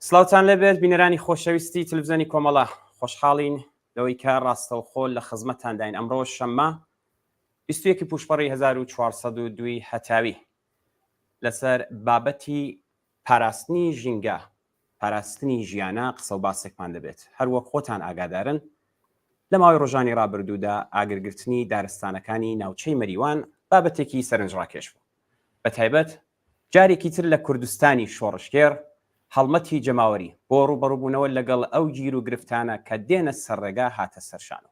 سڵاوتان لێبێت بینەرانی خۆشەویستی تلویزیۆنی کۆمەڵە، خۆشحاڵین لەوەی کە ڕاستەوخۆ لە خزمەتتانداین. ئەمڕۆ شەممە 21 پووشپەڕی 1402 هەتاوی لەسەر بابەتی پاراستنی ژینگە، پاراستنی ژیانە قسە و باسێکمان دەبێت. هەر وەک خۆتان ئاگادارن لە ماوەی ڕۆژانی ڕابردوودا ئاگرگرتنی دارستانەکانی ناوچەی مەریوان بابەتێکی سەرنجڕاکێش بوو. بەتایبەت جارێکی تر لە کوردستانی شۆڕشگێڕ هەڵمەتی جەماوەری بۆ ڕووبەڕووبوونەوە لەگەڵ ئەو گیر و گرفتانە کە دێنە سەر ڕێگا هاتە سەر شانۆ.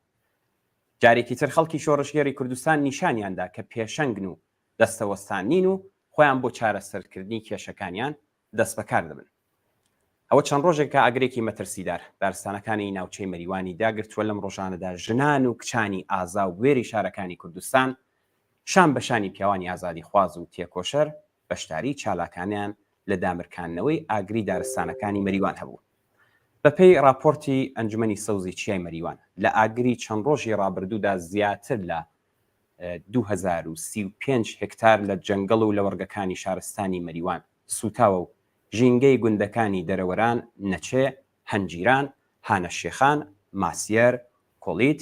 جارێکی تر خەڵکی شۆڕشگێڕی کوردستان نیشانیان دا کە پێشەنگن و دەستەوەستان نین و خۆیان بۆ چارەسەرکردنی کێشەکانیان دەستبەکار دەبن. ئەوە چەند ڕۆژێکە ئاگرێکی مەترسیدار دارستانەکانی ناوچەی مەریوانی داگرتووە، لەم ڕۆژانەدا ژنان و کچانی ئازا و بوێری شارەکانی کوردستان شان بە شانی پیاوانی ئازادیخواز و تێکۆشەر بەشداریی چالاکانەیان لە دامرکاندنەوەی ئاگری دارستانەکانی مەریوان هەبوو. بەپێی ڕاپۆرتی ئەنجومەنی سەوزی چیای مەریوان، لە ئاگری چەند ڕۆژی ڕابردوودا زیاتر لە 2035 هێکتار لە جەنگەڵ و لەوەڕگەکانی شارستانی مەریوان سووتاوە و ژینگەی گوندەکانی دەرەوەران، نەچێ، هەنجیران، هانەشێخان، ماسیەر، کۆڵیت،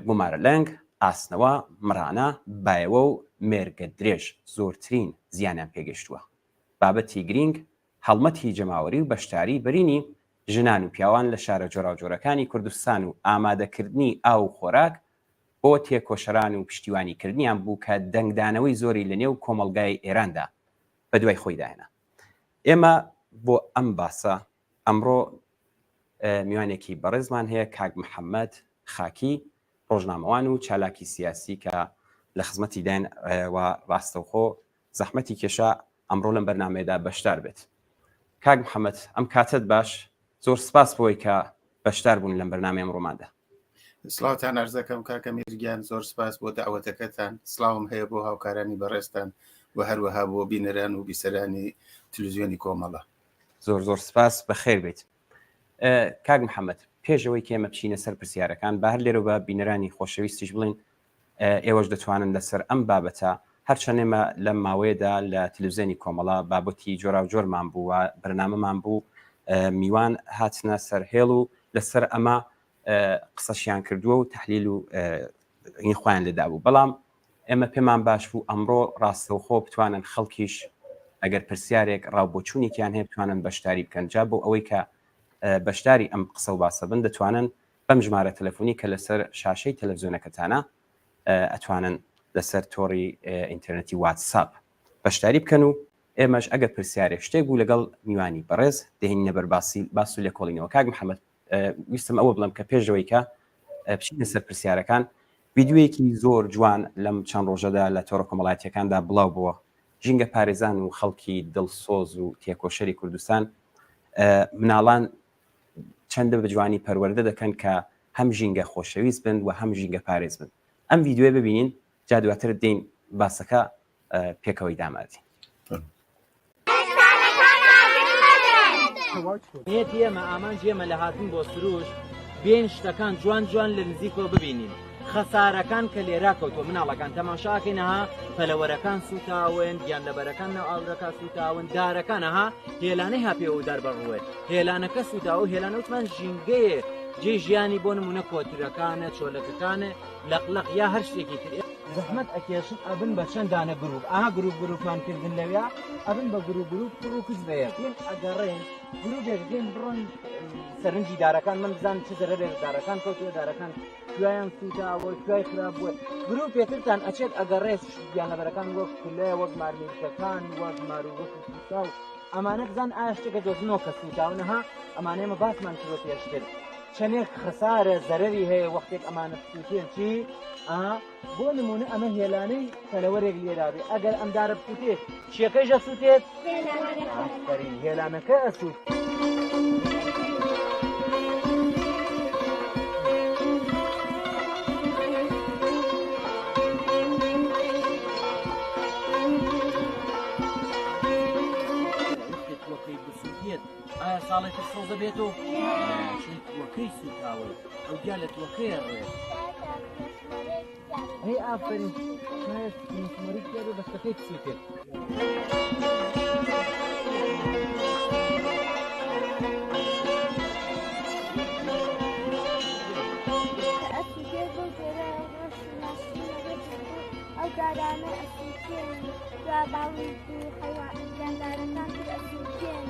گومارەلەنگ، ئاسنەوە، مڕانە، بایەوە و مێرگەدرێژ زۆرترین زیانیان پێگەیشتووە. بابەتی گرینگ، هەڵمەتی جەماوەری و بەشداریی بەرینی ژنان و پیاوان لە شارە جۆراوجۆرەکانی کوردستان و ئامادەکردنی ئاو و خۆراک بۆ تێکۆشەران و پشتیوانیکردنیان بوو کە دەنگدانەوەی زۆری لەنێو کۆمەڵگای ئێراندا بەدوای خۆیدا هێنا. ئێمە بۆ ئەم باسە ئەمڕۆ میوانێکی بەڕێزمان هەیە کاک محەممەد خاکی ڕۆژنامەوان و چالاکی سیاسی کە لە خزمەتی داین و ڕاستەوخۆ زەحمەتی کێشا ئەمڕۆ لەم بەرنمەیەدا بەشدار بێت. کاک محەممەد ئەم کاتت باش، زۆر سپاس بۆی کە بەشدار بوون لەم بەرنامەی ئەمڕۆماندا. سڵاوتان عەرز دەکەم کاکە میر گیان، زۆر سپاس بۆ دەعوەتەکەتان، سڵاوم هەیە بۆ هاوکارانی بەڕێزتان و هەروەها بۆ بینەران و بیسەرانی تلویزیۆنی کۆمەڵە. زۆر زۆر سپاس، بەخێر بێیت. کاک محەممەد، پێش ئەوەی کە ئێمە بچینە سەر پرسیارەکان، با هەر لێرەوە بە بینەرانی خۆشەویستیش بڵێین ئێوەش دەتوانن لەسەر ئەم بابەتە، هەرچەند ئێمە لەم ماوەیەدا لە تلویزیۆنی کۆمەڵە بابەتی جۆراوجۆرمان بوو و بەرنامەمان بوو، میوان هاتنە سەر هێڵ و لەسەر ئەمە قسەشیان کردووە و تەحلیل و ی خۆیان لێدابوو، بەڵام ئێمە پێمان باش بوو ئەمڕۆ ڕاستەوخۆ بتوانن خەڵکیش ئەگەر پرسیارێک ڕاو بۆچوونێکیان هەیە بتوانن بەشداری بکەن. جا بۆ ئەوەی کە بەشداری ئەم قسە و باسە بن دەتوانن بەم ژمارە تەلەفۆنی کە لەسەر شاشەی تەلەفزیۆنەکەتانە ئەتوانن لەسەر تۆڕی ئینتەرنێتی واتساپ بەشداری بکەن و ئێمەش ئەگەر پرسیارێک شتێک بوو لەگەڵ میوانی بەڕێز دەهێنینە بەر باسی باس و لێکۆڵینەوە. کاک محەممەد ویستم ئەوە بڵێم کە پێش ئەوەی کە بچینە سەر پرسیارەکان ڤیدیۆیەکی زۆر جوان لەم چەند ڕۆژەدا لە تۆڕە کۆمەڵایەتیەکاندا بڵاو بووە ژینگە پارێزان و خەڵکی دڵسۆز و تێکۆشەری کوردستان مناڵان چەندە بە جوانی پەروەردە دەکەن کە هەم ژینگە خۆشەویست بن و هەم ژینگە پارێز بن ئەم ڤیدیۆیە ببینین جا دواتر دێین باسەکە پێکەوەی دامادین. نیەتی ئێمە ئامانجی ئێمە لە هاتن بۆ سروشت بێن شتەکان جوان جوان لە نزیکەوە ببینین خەسارەکان کە لێرا کەوتووە مناڵەکان تەماشاکەین ها پەلەوەرەکان سووتاون گیانلەبەرەکان ناو ئاورەکە سووتاون دارەکان ها هێلانەی ها پێوە دار بەڕوێ هێلانەکە سووتاوە هێلانە وتمان ژینگەیە جێ ژیانی بۆ نمونە کۆترەکانە چۆلەکەکانە لەقلەق یا هەر شتێکی تر زەحمەت ئەکێشن ئەبن بە چەند دانە گروپ ئاها گروپ گروپمان کردن لەویا ئەبن بە گروپ گروپ کوڕ و کچ بەیەک دێن ئەگەڕێن گروپێک دێن بڕۆن سەرنجی دارەکان من بزانم چ زەرەرێک دارەکان کەوتووە دارەکان کوایان سووتاوە کوای خراپ بووە گروپێترتان ئەچێت ئەگەڕێت گیانلەبەرەکان وەک کولە وەک مارمیلکەکان وەک مارووەک و سووتاو ئەمانە بزان ئایا شتێکە دۆزنەوە کە سووتاونەها ئەمانە ئێمە باسمان کردوە پێشتر چەندێک خەسارە زەرەری هەیە وەختێک ئەمانە بسووتێن چی ئا بۆ نمونە ئەمە هێلانەی پەلەوەرێک لێرابێ ئەگەر ئەم دارە بسووتێت چیەکەیش ئەسووتێت ئافەرین هێلانەکە ئەسووت. ئایا ساڵێ تر سەوز دەبێتەوە؟ چون تووەکەی سووتاوە ئەو گیا لە تووەکەیە ڕێت. ئەی ئافەرین شایەت مسمەری تیا بێ بەستەکەی بسووتێت. ئەو دارانە ئەسووتێن دوا باڵند و حەیوان گیاندارەکان تر ئەسووتێن.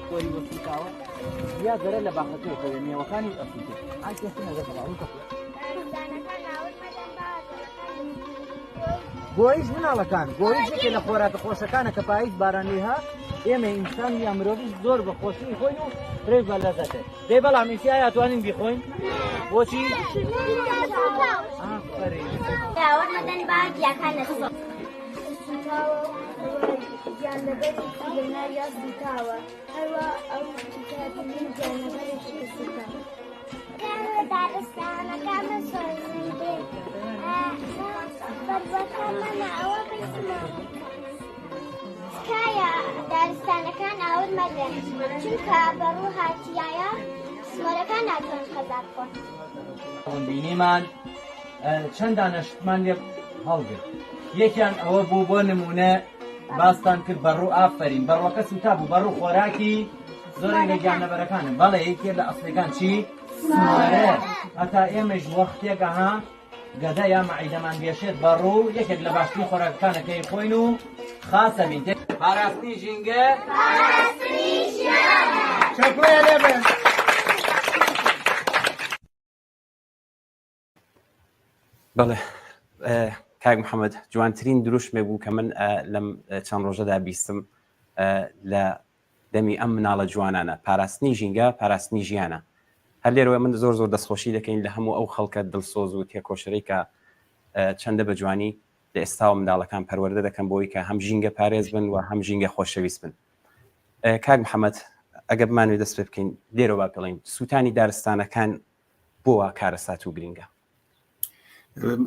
خۆری وە سووتاوە یا زەرەر لە باخەکەی کەوێ مێوەکانی ئەسووتێ ئای کەس نەگەتە باڵ کە دارستانەکان ئاور مەدەن با ئاژەڵەکان گۆیژ مناڵەکان گۆیژ یەکێ لە خۆراکە خۆشەکانە کە پاییز باران لێ هات ئێمە ئینسان یا مرۆڤیش زۆر بە خۆشی خۆین و فرێش بە لەزەتێ دەی بەڵام ئیسی ئایا توانین بیخۆین بۆچی ئافەرین ئاور مەدەن با گیاکان نەسووتێن. سووتاوە و گیانلەبەرێکی لەناویا سووتاوە هەروا ئەو کاترین گیانلەبەرێکی کە سووتاوە. دارستانەکان بسوزێندرێن بەروەکە مەنە ئەوە بەی تکایە دارستانەکان ئاور مەدەن چونکە بەڕوو هاتیایە سمۆرەکان ناتوانن خەزا بخۆن. بینیمان چەند دانە شتمان لێ هەڵگرت یەکیان ئەوە بوو بۆ نمونە باستان کرد بەڕوو ئافەرین بەڕوەکە سوتا بوو بەڕوو خۆراکی زۆرێک لە گیانلەبەرەکانن بەڵێ یەکێ لە ئەسڵەکان چی سمارە هەتا ئێمەش وەختێک ئەها گەدە یا مەعیدەمان بێشێت بەڕوو یەکێک لە باشترین خۆراکەکانە کە خۆین و خاسە بین پاراستنی ژینگە پاراستنی ژیانە. چەپڵەیان لێبن. بەڵێ کاک محەممەد جوانترین دروشمێک بوو کە من لەم چەند ڕۆژەدا بیستم لە دەمی ئەم مناڵە جوانانە پاراستنی ژینگە پاراستنی ژیانە هەر لێرەوە من زۆر زۆر دەستخۆشی دەکەین لە هەموو ئەو خەڵکە دڵسۆز و تێکۆشەرەی کە چەندە بە جوانی لە ئێستاوە منداڵەکان پەروەردە دەکەن بۆی کە هەم ژینگە پارێز بن و هەم ژینگە خۆشەویست بن کاک محەممەد ئەگە بمانوێت دەست پێ بکەین لێرەوە با بڵێین سووتانی دارستانەکان بۆ وا کارەسات و گرینگە؟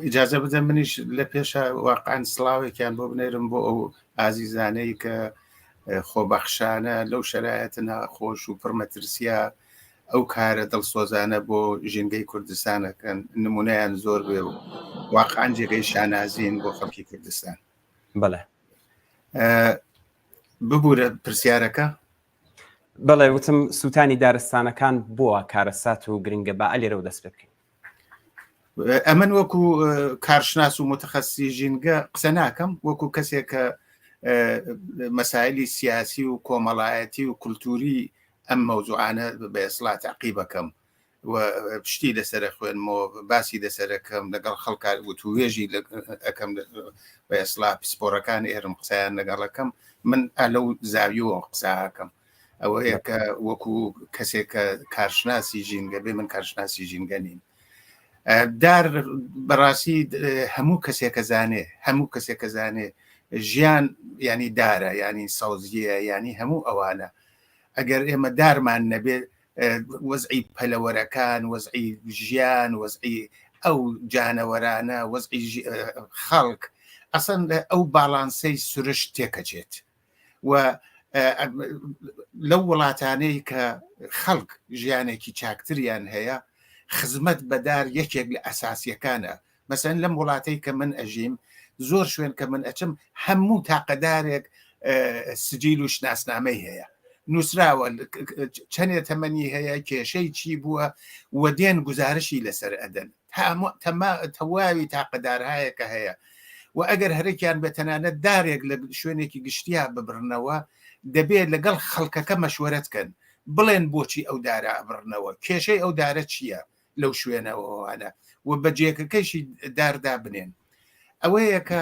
ئیجازە بدە منیش لە پێشە واقعا سڵاوێکیان بۆ بنێرم بۆ ئەو ئازیزانەی کە خۆبەخشانە لەو شەرایەتە ناخۆش و پڕمەترسیە ئەو کارە دڵسۆزانە بۆ ژینگەی کوردستانەکەن نمونەیان زۆر بێ و واقعا جێگەی شانازین بۆ خەڵکی کوردستان بەڵێ ببوورە پرسیارەکە بەڵێ وتم سووتانی دارستانەکان بۆ کارەسات و گرنگە با ئەلێرەوە دەست پێ بکەین ئەمن وەکو کارشناس و متخصصی ژینگە قسە ناکەم وەکو کەسێک کە مەسایلی سیاسی و کۆمەڵایەتی و کولتوری ئەم مەوزوعانە بە ئێسڵا تەعقیبەکەم و پشتی لەسەر خوێنمەوە باسی لەسەرەکەم لەگەڵ خەڵکار وتوێژی ئەەکەم بە ئێسڵا پسپۆڕەکان ئێرم قسەیان لەگەڵەکەم من ئەلەو زاویەوە قساکەم ئەوەیە کە وەکو کەسێک کە کارشناسی ژینگە بێ من کارشناسی ژینگە نیم دار بەڕاستی هەموو کەسێکە زانێ هەموو کەسێکە زانێ ژیان ینی دارە ینی سەوزیە ینی هەموو ئەوانە ئەگەر ئێمە دارمان نەبێت وەزعی پەلەوەرەکان وەزعی ژیان وەزعی ئەو جانەوەرانە وەزعی خەڵک ئەسەن ئەو باڵانسەی سروشت تێکەچێت و لەو وڵاتانەی کە خەڵک ژیانێکی چاکتریان هەیە خزمەت بەدار یەکێک لە ئەساسیەکانە مەسەن لەم وڵاتەی کە من ئەژیم زۆر شوێن کە من ئەچم هەموو تاقەدارێک سجیل و شناسنامەی هەیە نووسراوە چەندێ تەمەنی هەیە کێشەی چی بووە و دێن گزارشی لەسەر ئەدەن تەواوی تاقەدارهایەکە هەیە و ئەگەر هەرێکیان بە تەنانەت دارێک لە شوێنێکی گشتیا ببرنەوە دەبێت لەگەڵ خەڵکەکە مەشوەرەت کەن بڵێن بۆچی ئەو دارە ئەبڕنەوە کێشەی ئەو دارە چییە لەو شوێنەوەوانە و بە جێگەکەشی داردا بنێن ئەوەیە کە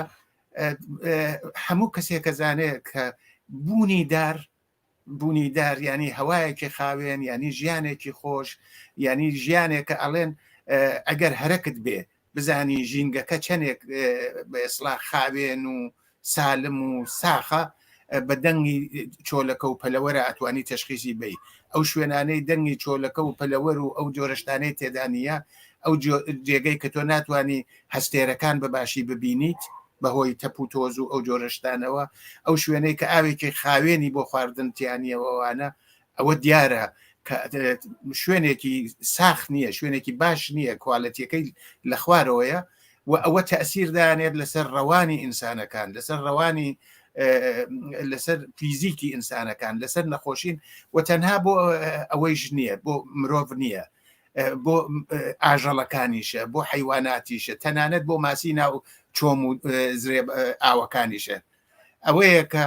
هەموو کەسێکە زانێت کە بوونی دار بوونی دار ینی هەوایەکی خاوێن ینی ژیانێکی خۆش ینی ژیانێکە ئەڵێن ئەگەر هەرەکت بێ بزانی ژینگەکە چەندێک بە ئێسڵا خاوێن و سالم و ساخە بە دەنگی چۆلەکە و پەلەوەرە ئەتوانی تەشخیسی بی ئەو شوێنانەی دەنگی چۆلەکە و پەلەوەر و ئەو جۆرەشتانەی تێدا نییە ئەو جێگەی کە تۆ ناتوانانی هەستێرەکان بە باشی ببینیت بەهۆی تەپ و تۆز و ئەو جۆرە شتانەوە، ئەو شوێنەی کە ئاوێکی خاوێنی بۆ خواردن تیا نییە و ئەوانە، ئەوە دیارە کە شوێنێکی ساخ نییە، شوێنێکی باش نییە، کوالەتیەکەی لە خوارەوەیە و ئەوە تەسیر دانێت لەسەر ڕەوانی ئینسانەکان، لەسەر ڕەوانی لەسەر فیزیکی ئینسانەکان، لەسەر نەخۆشین و تەنها بۆ ئەوەیش نییە، بۆ مرۆڤ نییە. بۆ ئاژەڵەکانیشە بۆ حیواناتیشە تەنانەت بۆ ماسی ناو چۆم و زرێ ئاوەکانیشە ئەوەیە کە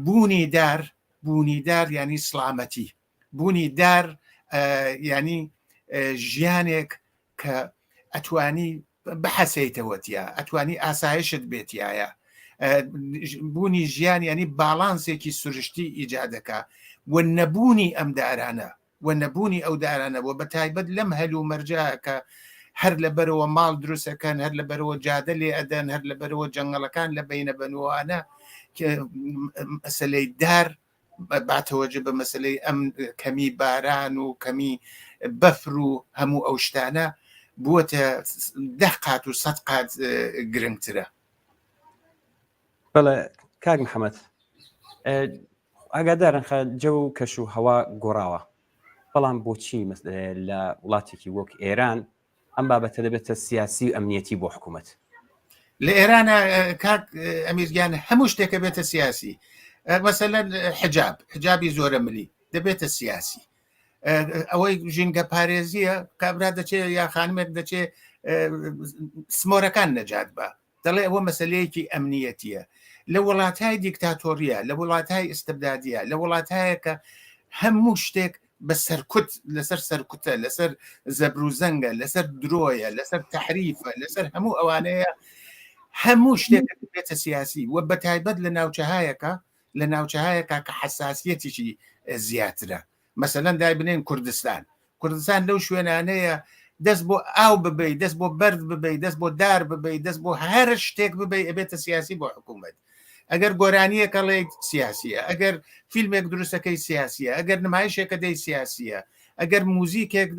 بوونی دار بوونی دار ینی سلامەتی بوونی دار ینی ژیانێک کە ئەتوانی بحەسەیتەوە تیا ئەتوانی ئاسایشت بێتایە بوونی ژیان ینی باڵانسێکی سروشتی ئیجادەکە و نەبوونی ئەم دارانە و نەبوونی ئەو دارانە بووە بە تایبەت لەم هەل و مەرجە کە هەر لەبەرەوە ماڵ دروستەکەن هەر لەبەرەوە جادە لێ ئەدەن هەر لەبەرەوە جەنگەڵەکان لە بینە بەنوانە مەسلەی دار باتەوەجە بە مەسلەی ئەم کەمی باران و کەمی بەفر و هەموو ئەو شتانە بووەتە ده قات و سە قات گرنگترە. بەڵێ کاک محەممەد ئاگادارن خە جەو و کەش و هەوا گۆڕاوە بەڵام بۆچی لە وڵاتێکی وەک ئێران ئەم بابەتە دەبێتە سیاسی و ئەمنیەتی بۆ حکوومەت لە ئێران کاک ئەمیرگیان هەموو شتێکە بێتە سیاسی مەسەلەن حجاب حجابی زۆرە ملی دەبێتە سیاسی ئەوەی ژینگە پارێزیە کابرا دەچێت یا خانمێک دەچێ سمۆرەکان نەجات بە دەڵێ ئەوە مەسەلەیەکی ئەمنیەتیە لە وڵاتای دیکتاتۆریە لە وڵاتای ئیستبدادیە لە وڵاتایە کە هەموو شتێک بە سەرکوت لەسەر سەرکوتە لەسەر زەبروزەنگە لەسەر درۆیە لەسەر تحریفە لەسەر هەموو ئەوانەیە هەموو شتێک بێتە سیاسی و بە تایبەت لە ناوچەهایەکە لە ناوچەهایەکە کە حساسیەتێکی زیاترە مەسەلەن دایبنێن کوردستان کوردستان لەو شوێنانەیە دەست بۆ ئاو ببەی دەست بۆ بەرد ببەی دەست بۆ دار ببەی دەست بۆ هەر شتێک ببەی ئەبێتە سیاسی بۆ حکوومەت ئەگەر گۆرانیەکە ڵێیت سیاسیە ئەگەر فیلمێک دروستەکەی سیاسیە ئەگەر نمایشێکە دەی سیاسیە ئەگەر موزیکێک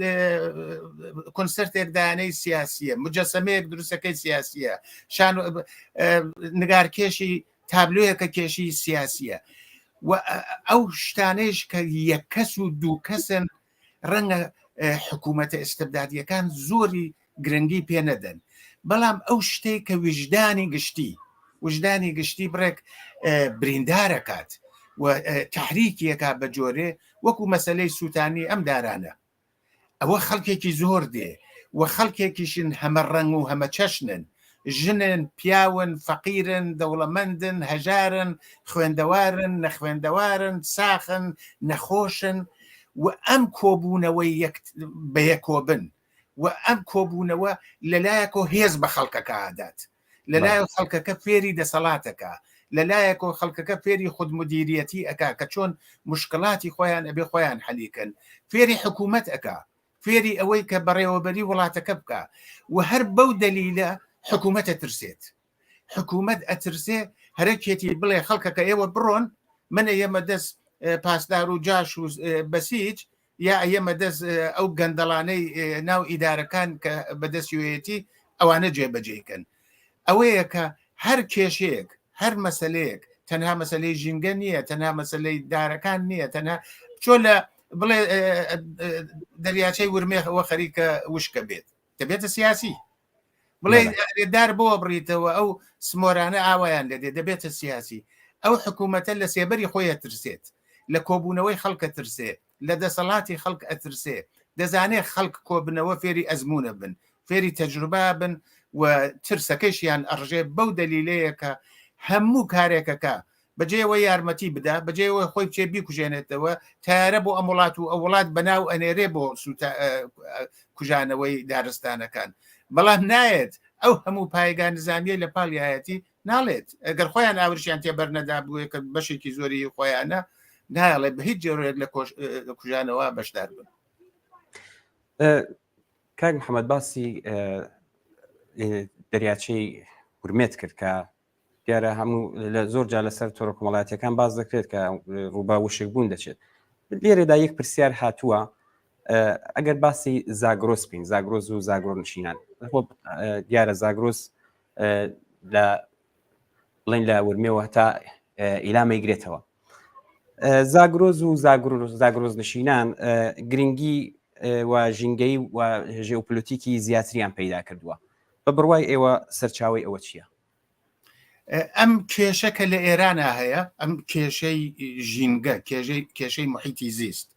کۆنسرتێک دانەی سیاسیە مجەسەمەیەک دروستەکەی سیاسیە شان نگارکێشی تابلۆیەکە کێشی سیاسیە و ئەو شتانەیش کە یەک کەس و دوو کەسن ڕەنگە حکوومەتە ئستبدادیەکان زۆری گرنگی پێ نەدەن بەڵام ئەو شتێک کە ویژدانی گشتی وژدانی گشتی بڕێک بریندارەکات و تحریکیەکە بە جۆرێ وەکو مەسلەی سووتانی ئەم دارانە ئەوە خەڵکێکی زۆر دێ و خەڵکێکیشن هەمە ڕەنگ و هەمە چەشنن، ژنن، پیاون، فەقیرن، دەوڵەمەندن، هەژارن، خوێندەوارن، نەخوێندەوارن، ساخن، نەخۆشن و ئەم کۆبوونەوەی یەک بەیەکۆبن و ئەم کۆبوونەوە لەلایەکۆ هێز بە خەڵکەکە ئادات لەلایەک خەڵکەکە فێری دەسەڵاتەکە لەلایەکۆ خەڵکەکە فێری خودمدیریەتی ئەک کە چۆن مشکلاتی خۆیان ئەبێ خۆیان حەلیکەن فێری حکوومەت ئەک فێری ئەوەی کە بەڕێوەبەری وڵاتەکە بکە و هەر بەو دەلیلە حکوومەتە ترسێت حکوومەت ئەترسێ هەرەکێتی بڵێ خەڵکەکە ئێوە بڕۆن من ئێمە دەست پاسدار و جاش و بەسیج یا ئەیەمە دەست ئەو گەندەڵانەی ناو ئیدارەکان کە بەدەستیوەیەتی ئەوانە جێبەجێکەن ئەوەیە کە هەر کێشەیەک هەر مەسلەیەک تەنها مەسلەی ژینگە نییە تەنها مەسلەی دارەکان نییە تەنها چۆ لە بڵێ دەریاچەی ورمێەوە خەریکە وشکە بێت دەبێتە سیاسی بڵێ دار بۆ بڕیتەوە ئەو سمۆرانە ئاوایان لێدێ دەبێتە سیاسی ئەو حکوومەتە لە سێبەری خۆی ئەترسێت لە کۆبوونەوەی خەڵکە ترسێ لە دەسەڵاتی خەڵک ئەترسێ دەزانێ خەڵک کۆبنەوە فێری ئەزمونە بن فێری تەجروبە بن و ترسەکەشیان ئەڕژێ بەو دەلیلەیە کە هەموو کارێکەکە بەجێوە یارمەتی بدا بەجێوە خۆی بچێ بیکوژێنێتەوە تارە بۆ ئەم وڵات و ئەو وڵات بەناو ئەنێرێ بۆ کوژانەوەی دارستانەکان بەڵام نایەت ئەو هەموو پایگا نزامیە لە پاڵیایەتی ناڵێت ئەگەر خۆیان ئاورشیان تێبەر نەدا بووە کە بەشێکی زۆری خۆیانە نایڵێ بە هیچ جۆرێک لە کوژانەوە بەشدار بن کاک محەممەد باسی دەریاچەی ورمێت کرد کە دیارە هەموو لە زۆر جار لەسەر تۆڕە کۆمەڵایەتیەکان باس دەکرێت کە ڕووبا وشک بوون دەچێت لێرەدا یەک پرسیار هاتووە ئەگەر باسی زاگرۆس بکەین زاگرۆز و زاگرۆ نشینان دیارە زاگرۆس لە بڵین لە ورمێوە هەتا ئیلامەی گرێتەوە زاگرۆز و زاگرۆز نشینان گرنگی و ژینگەی و ژێوپلوتیکی زیاتریان پەیدا کردووە بە بڕوای ئێوە سەرچاوەی ئەوە چییە؟ ئەم کێشە کە لە ئێرانە هەیە ئەم کێشەی ژینگە کێشەی کێشەی محیتی زیست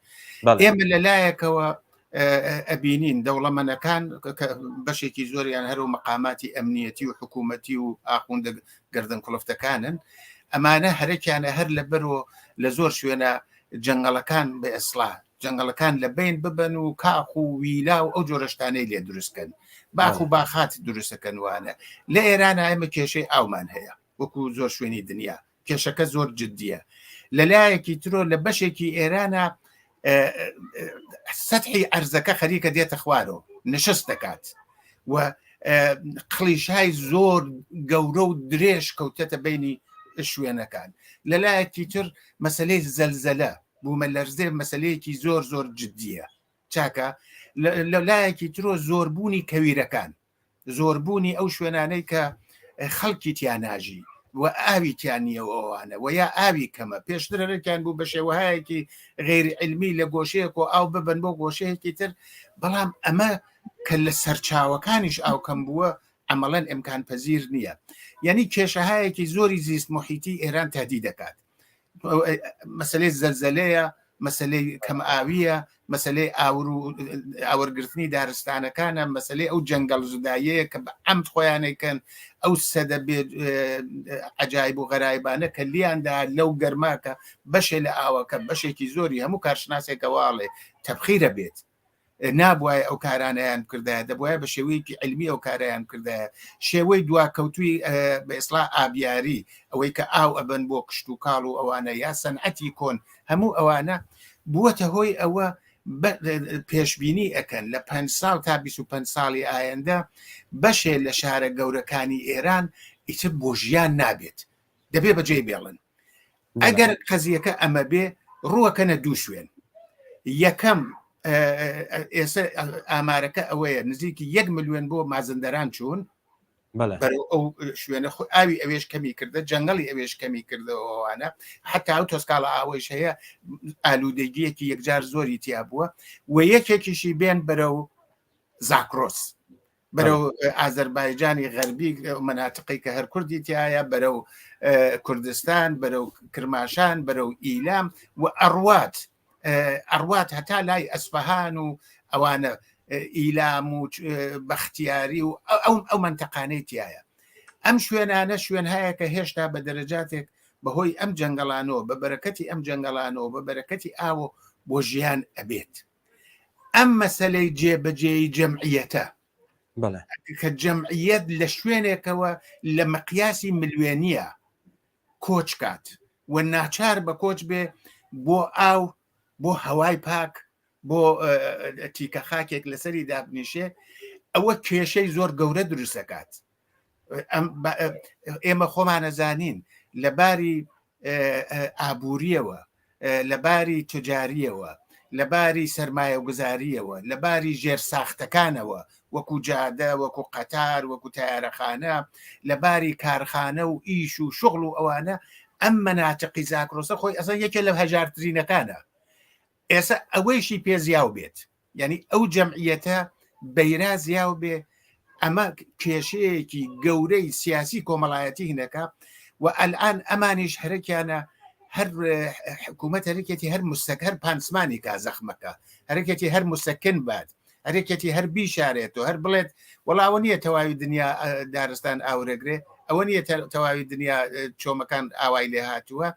ئێمە لە لایەکەوە ئەبینین دەوڵەمەنەکان بەشێکی زۆریان هەر و مەقاماتی ئەمنیەتی و حکوومەتی و ئاخوندە گردن کوڵفتەکانن ئەمانە هەرەکیانە هەر لەبەرۆ لە زۆر شوێنە جەنگەڵەکان بە ئێسڵا جەنگەڵەکان لە بین ببن و کاخ و ویلا و ئەو جۆرەشتانەی لێ دروستکەن باخ و باخات دروستەکەن وانە لە ئێران ئێمە کێشەی ئاومان هەیە وەکو زۆر شوێنی دنیا کێشەکە زۆر جددیە لەلایەکی ترۆ لە بەشێکی ئێرانە سەحی ئەرزەکە خەریکە دێتە خوارەوە نشست دەکات و قڵیشای زۆر گەورە و درێژ کەوتەتە بینی شوێنەکان لەلایەکی تر مەسلەی زەلزەلە بوومە لەرزێ مەسلەیەکی زۆر زۆر جددیە چاکە لەلایەکی ترۆ زۆربوونی کەویرەکان زۆربوونی ئەو شوێنانەی کە خەڵکی تیا ناژی و ئاوی تیا نییە و ئەوانە و یا ئاوی کەمە پێشتر هەرێکیان بوو بە شێوەهایەکی غێری علمی لە گۆشەیەک و ئاو ببن بۆ گۆشەیەکی تر بەڵام ئەمە کە لە سەرچاوەکانیش ئاو کەم بووە عملەن ئەمکان پذیر نییە یعنی کێشەهایەکی زۆری زیست محیتی ئێران تهدید دەکات مەسلەی زەلزەلەیە مەسلەی کەم ئاویە مەسلەی ئاور و ئاوەرگرتنی دارستانەکانە مەسلەی ئەو جەنگەڵ زودایەیە کە بە ئەمد خۆیانەکەن ئەو سەدە بێ عجایب و غەرایبانە کە لیاندا لەو گەرماکە بەشێ لە ئاوەکە بەشێکی زۆری هەموو کارشناسێکەواڵێ تەبخیرە بێت نابوایە ئەو کارانەیان بکردایە دەبواە بە شێوەیەکی علمی ئەو کارەیان بکردایە شێوەی دواکەوتوی بە ئێسڵا ئابیاری ئەوەی کە ئاو ئەبن بۆ کشت و کاڵ و ئەوانە یا سەنعەتی کۆن هەموو ئەوانە بووەتە هۆی ئەوە پێشبینی ئەکەن لە 5 ساڵ تا 25 ساڵی ئایندە بەشێ لە شارە گەورەکانی ئێران ئیتر بۆ ژیان نابێت دەبێ بەجێی بێڵن ئەگەر قەزیەکە ئەمە بێ ڕووەکەنە دوو شوێن یەکەم ئێستا ئامارەکە ئەوەیە نزیکی یەک ملیۆن بۆ مازندەران چوون بەرەو ئەو شوێنە خۆ ئاوی ئەوێش کەمی کردە جەنگەڵی ئەوێش کەمی کردەوەوانە حتا ئەو تۆسکاڵە ئاوەیش هەیە ئالوودەگیەکی یەکجار زۆری تیا بووە و یەکێکیشی بێن بەرەو زاکرۆس بەرەو ئازەربایجانی غەربی مەناتقی کە هەر کوردی تایە بەرەو کوردستان بەرەو کرماشان بەرەو ئیلام و ئەڕوات ئەڕوات هەتا لای ئەسفەهان و ئەوانە ئیلام و بەختیاری و ئەو ئەو منتەقانەی تایە ئەم شوێنانە شوێنهایە کە هێشتا بە دەرەجاتێک بەهۆی ئەم جەنگەڵانەوە بە بەرەکەتی ئەم جەنگەڵانەوە بە بەرەکەتی ئاوە بۆ ژیان ئەبێت ئەم مەسەلەی جێبەجێی جەمعیەتە کە جەمعیەت لە شوێنێکەوە لە مقیاسی ملیێنیە کۆچ کات و ناچار بە کۆچ بێ بۆ ئاو بۆ هەوای پاک بۆ تیکە خاکێک لەسەری دابنیشێ ئەوە کێشەی زۆر گەورە دروستەکات ئێمە خۆمانەزانین لە باری ئابووریەوە لە باری تجاریەوە لە باری سەرمایەگوزاریەوە لە باری ژێر ساختەکانەوە وەکو جادە وەکو قەتار وەکو تارەخانە لە باری کارخانە و ئیش و شغل و ئەوانە ئەم مەناتقی زاکرۆسە خۆی ئەسە یەکێ لە هەژارترینەکانە ئێستا ئەوەیشی پێ زیاو بێت یعنی ئەو جەمعیەتە بەیرا زیاو بێ ئەمە کێشەیەکی گەورەی سیاسی کۆمەڵایەتی هینەکە و ئەلان ئەمانیش هەرەکیانە هەر حکوومەت هەرکێتی هەر مستەک هەر پانسمانی کا زەخمەکە هەرکێتی هەر مسەکن بات هەرێکێتی هەر بیشارێتەوە هەر بڵێت وەڵاوە نییە تەواوی دنیا دارستان ئاورەگرێ ئەوە نییە تەواوی دنیا چۆمەکان ئاوای لێ هاتووە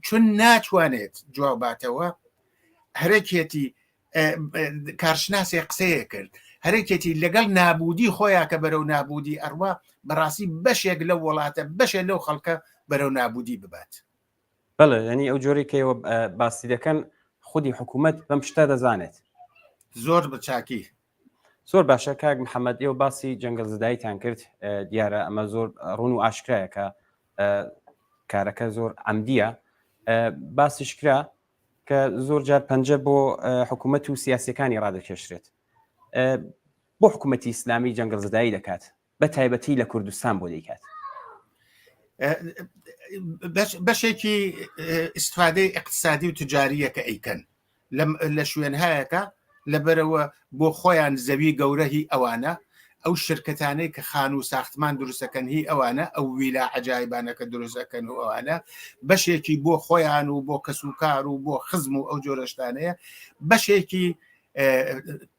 چون ناتوانێت جواب باتەوە هەرەکێتی کارشناسێ قسەیە کرد هەرێکێتی لەگەڵ نابودی خۆیان کە بەرەو نابودی ئەڕوا بەڕاستی بەشێک لەو وڵاتە بەشێک لەو خەڵکە بەرەو نابودی ببات. بەڵێ ینی ئەو جۆری کە ئێوە باسی دەکەن خودی حکوومەت بەم شتە دەزانێت. زۆر بە چاکی. زۆر باشە کاک محەممەد ئێوە باسی جەنگەڵ زداییتان کرد دیارە ئەمە زۆر ڕوون و ئاشکرایە کە کارەکە زۆر عەمدیە باسیش کرا کە زۆر جار پەنجە بۆ حکوومەت و سیاسەکانی ڕادەکێشرێت بۆ حکوومەتی ئیسلامی جەنگەڵ زدایی دەکات بە تایبەتی لە کوردستان بۆ دەیکات بەشێکی ئیسفادەی اقتصادی و تجاریە کە ئەیکەن لە شوێنهایەکە لەبەرەوە بۆ خۆیان زەوی گەورە هی ئەوانە ئەو شرکەتانەی کە خان و ساختمان دروستەکەن هی ئەوانە ئەو ویلا عجایبانە کە دروستەکەن و ئەوانە بەشێکی بۆ خۆیان و بۆ کەس و کار و بۆ خزم و ئەو جۆرەشتانەیە بەشێکی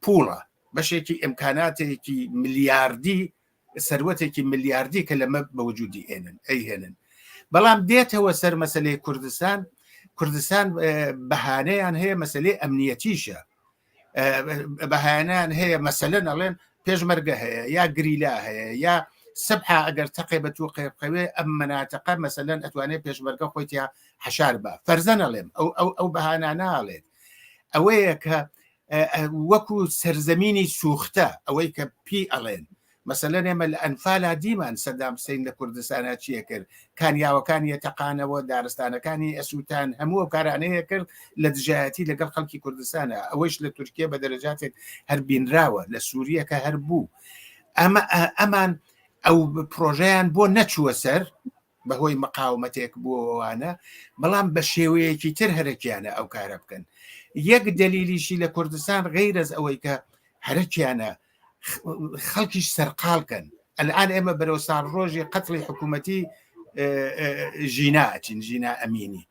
پوڵە بەشێکی ئیمکاناتێکی ملیاردی سەروەتێکی ملیاردی کە لەمە بەوجودی ئێنن ئەیهێنن بەڵام دێتەوە سەر مەسلەی کوردستان کوردستان بەهانەیان هەیە مەسلەی ئەمنیەتیشە بەهانیان هەیە مەسەلەن ئەڵێن پێشمەرگە هەیە یا گریلا هەیە یا سبحا ئەگەر تەقێ بە توقێ بکەوێ ئەم مناتەقە مەسەلەن ئەتوانێت پێشمەرگە خۆی تیا حەشار بە فەرزەن ئەڵێم ئەو ئەو ئەو بەهانە ناڵێت ئەوەیە کە وەکو سەرزەمینی سوختە ئەوەی کە پی ئەڵێن مەسەلەن ئێمە لە ئەنفالا دیمان سەدام حسین لە کوردستانا چیە کرد کانیاوەکانی تەقانەوە دارستانەکانی ئەسووتان هەموو ئەو کارانەیە کرد لە دژایەتی لەگەڵ خەڵکی کوردستانە ئەوەیش لە تورکیە بە دەرەجاتێک هەر بینراوە لە سووریەکە هەر بوو ئەمە ئەمان ئەو پرۆژەیان بۆ نەچووە سەر بەهۆی مقاومەتێک بووەوانە بەڵام بە شێوەیەکی تر هەرەکیانە ئەو کارە بکەن یەک دەلیلیشی لە کوردستان غیرەز ئەوەی کە هەرەکیانە خەڵکیش سەرقاڵکەن ئەلان ئێمە بەرەو ساڵ ڕۆژی قەتڵی حکوومەتی ژینا ئەچین ژینا ئەمینی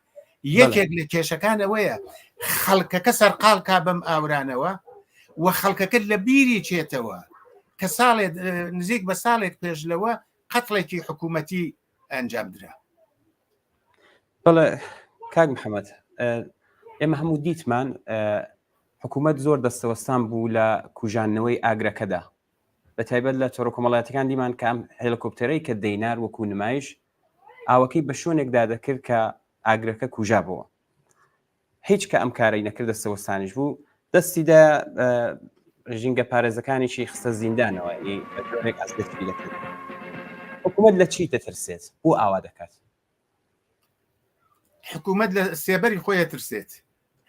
یەکێک لە کێشەکان ئەوەیە خەڵکەکە سەرقاڵ کا بەم ئاورانەوە و خەڵکەکە لە بیری چێتەوە کە ساڵێک نزیک بە ساڵێک پێش لەوە قەتڵێکی حکوومەتی ئەنجام درا. بەڵێ کاک محەممەد ئێمە هەموو دیتمان حکوومەت زۆر دەستەوەستان بوو لە کوژاندنەوەی ئاگرەکەدا بە تایبەت لە تۆڕە کۆمەڵایەتەکان دیمان کە ئەم هێلکۆپتەرەی کە دەینار وەکو نمایش ئاوەکەی بە شوێنێکدا دەکرد کە ئاگرەکە کوژابەوە هیچ کە ئەم کارەی نەکرد دەستەوەستانیش بوو دەستی دا ژینگە پارێزەکانیشی خستە زیندانەوە ئی بە جۆرێک ئەزیەتی دەکرد حکوومەت لە چی دەترسێت بۆ ئاوا دەکات حکوومەت لە سێبەری خۆی ترسێت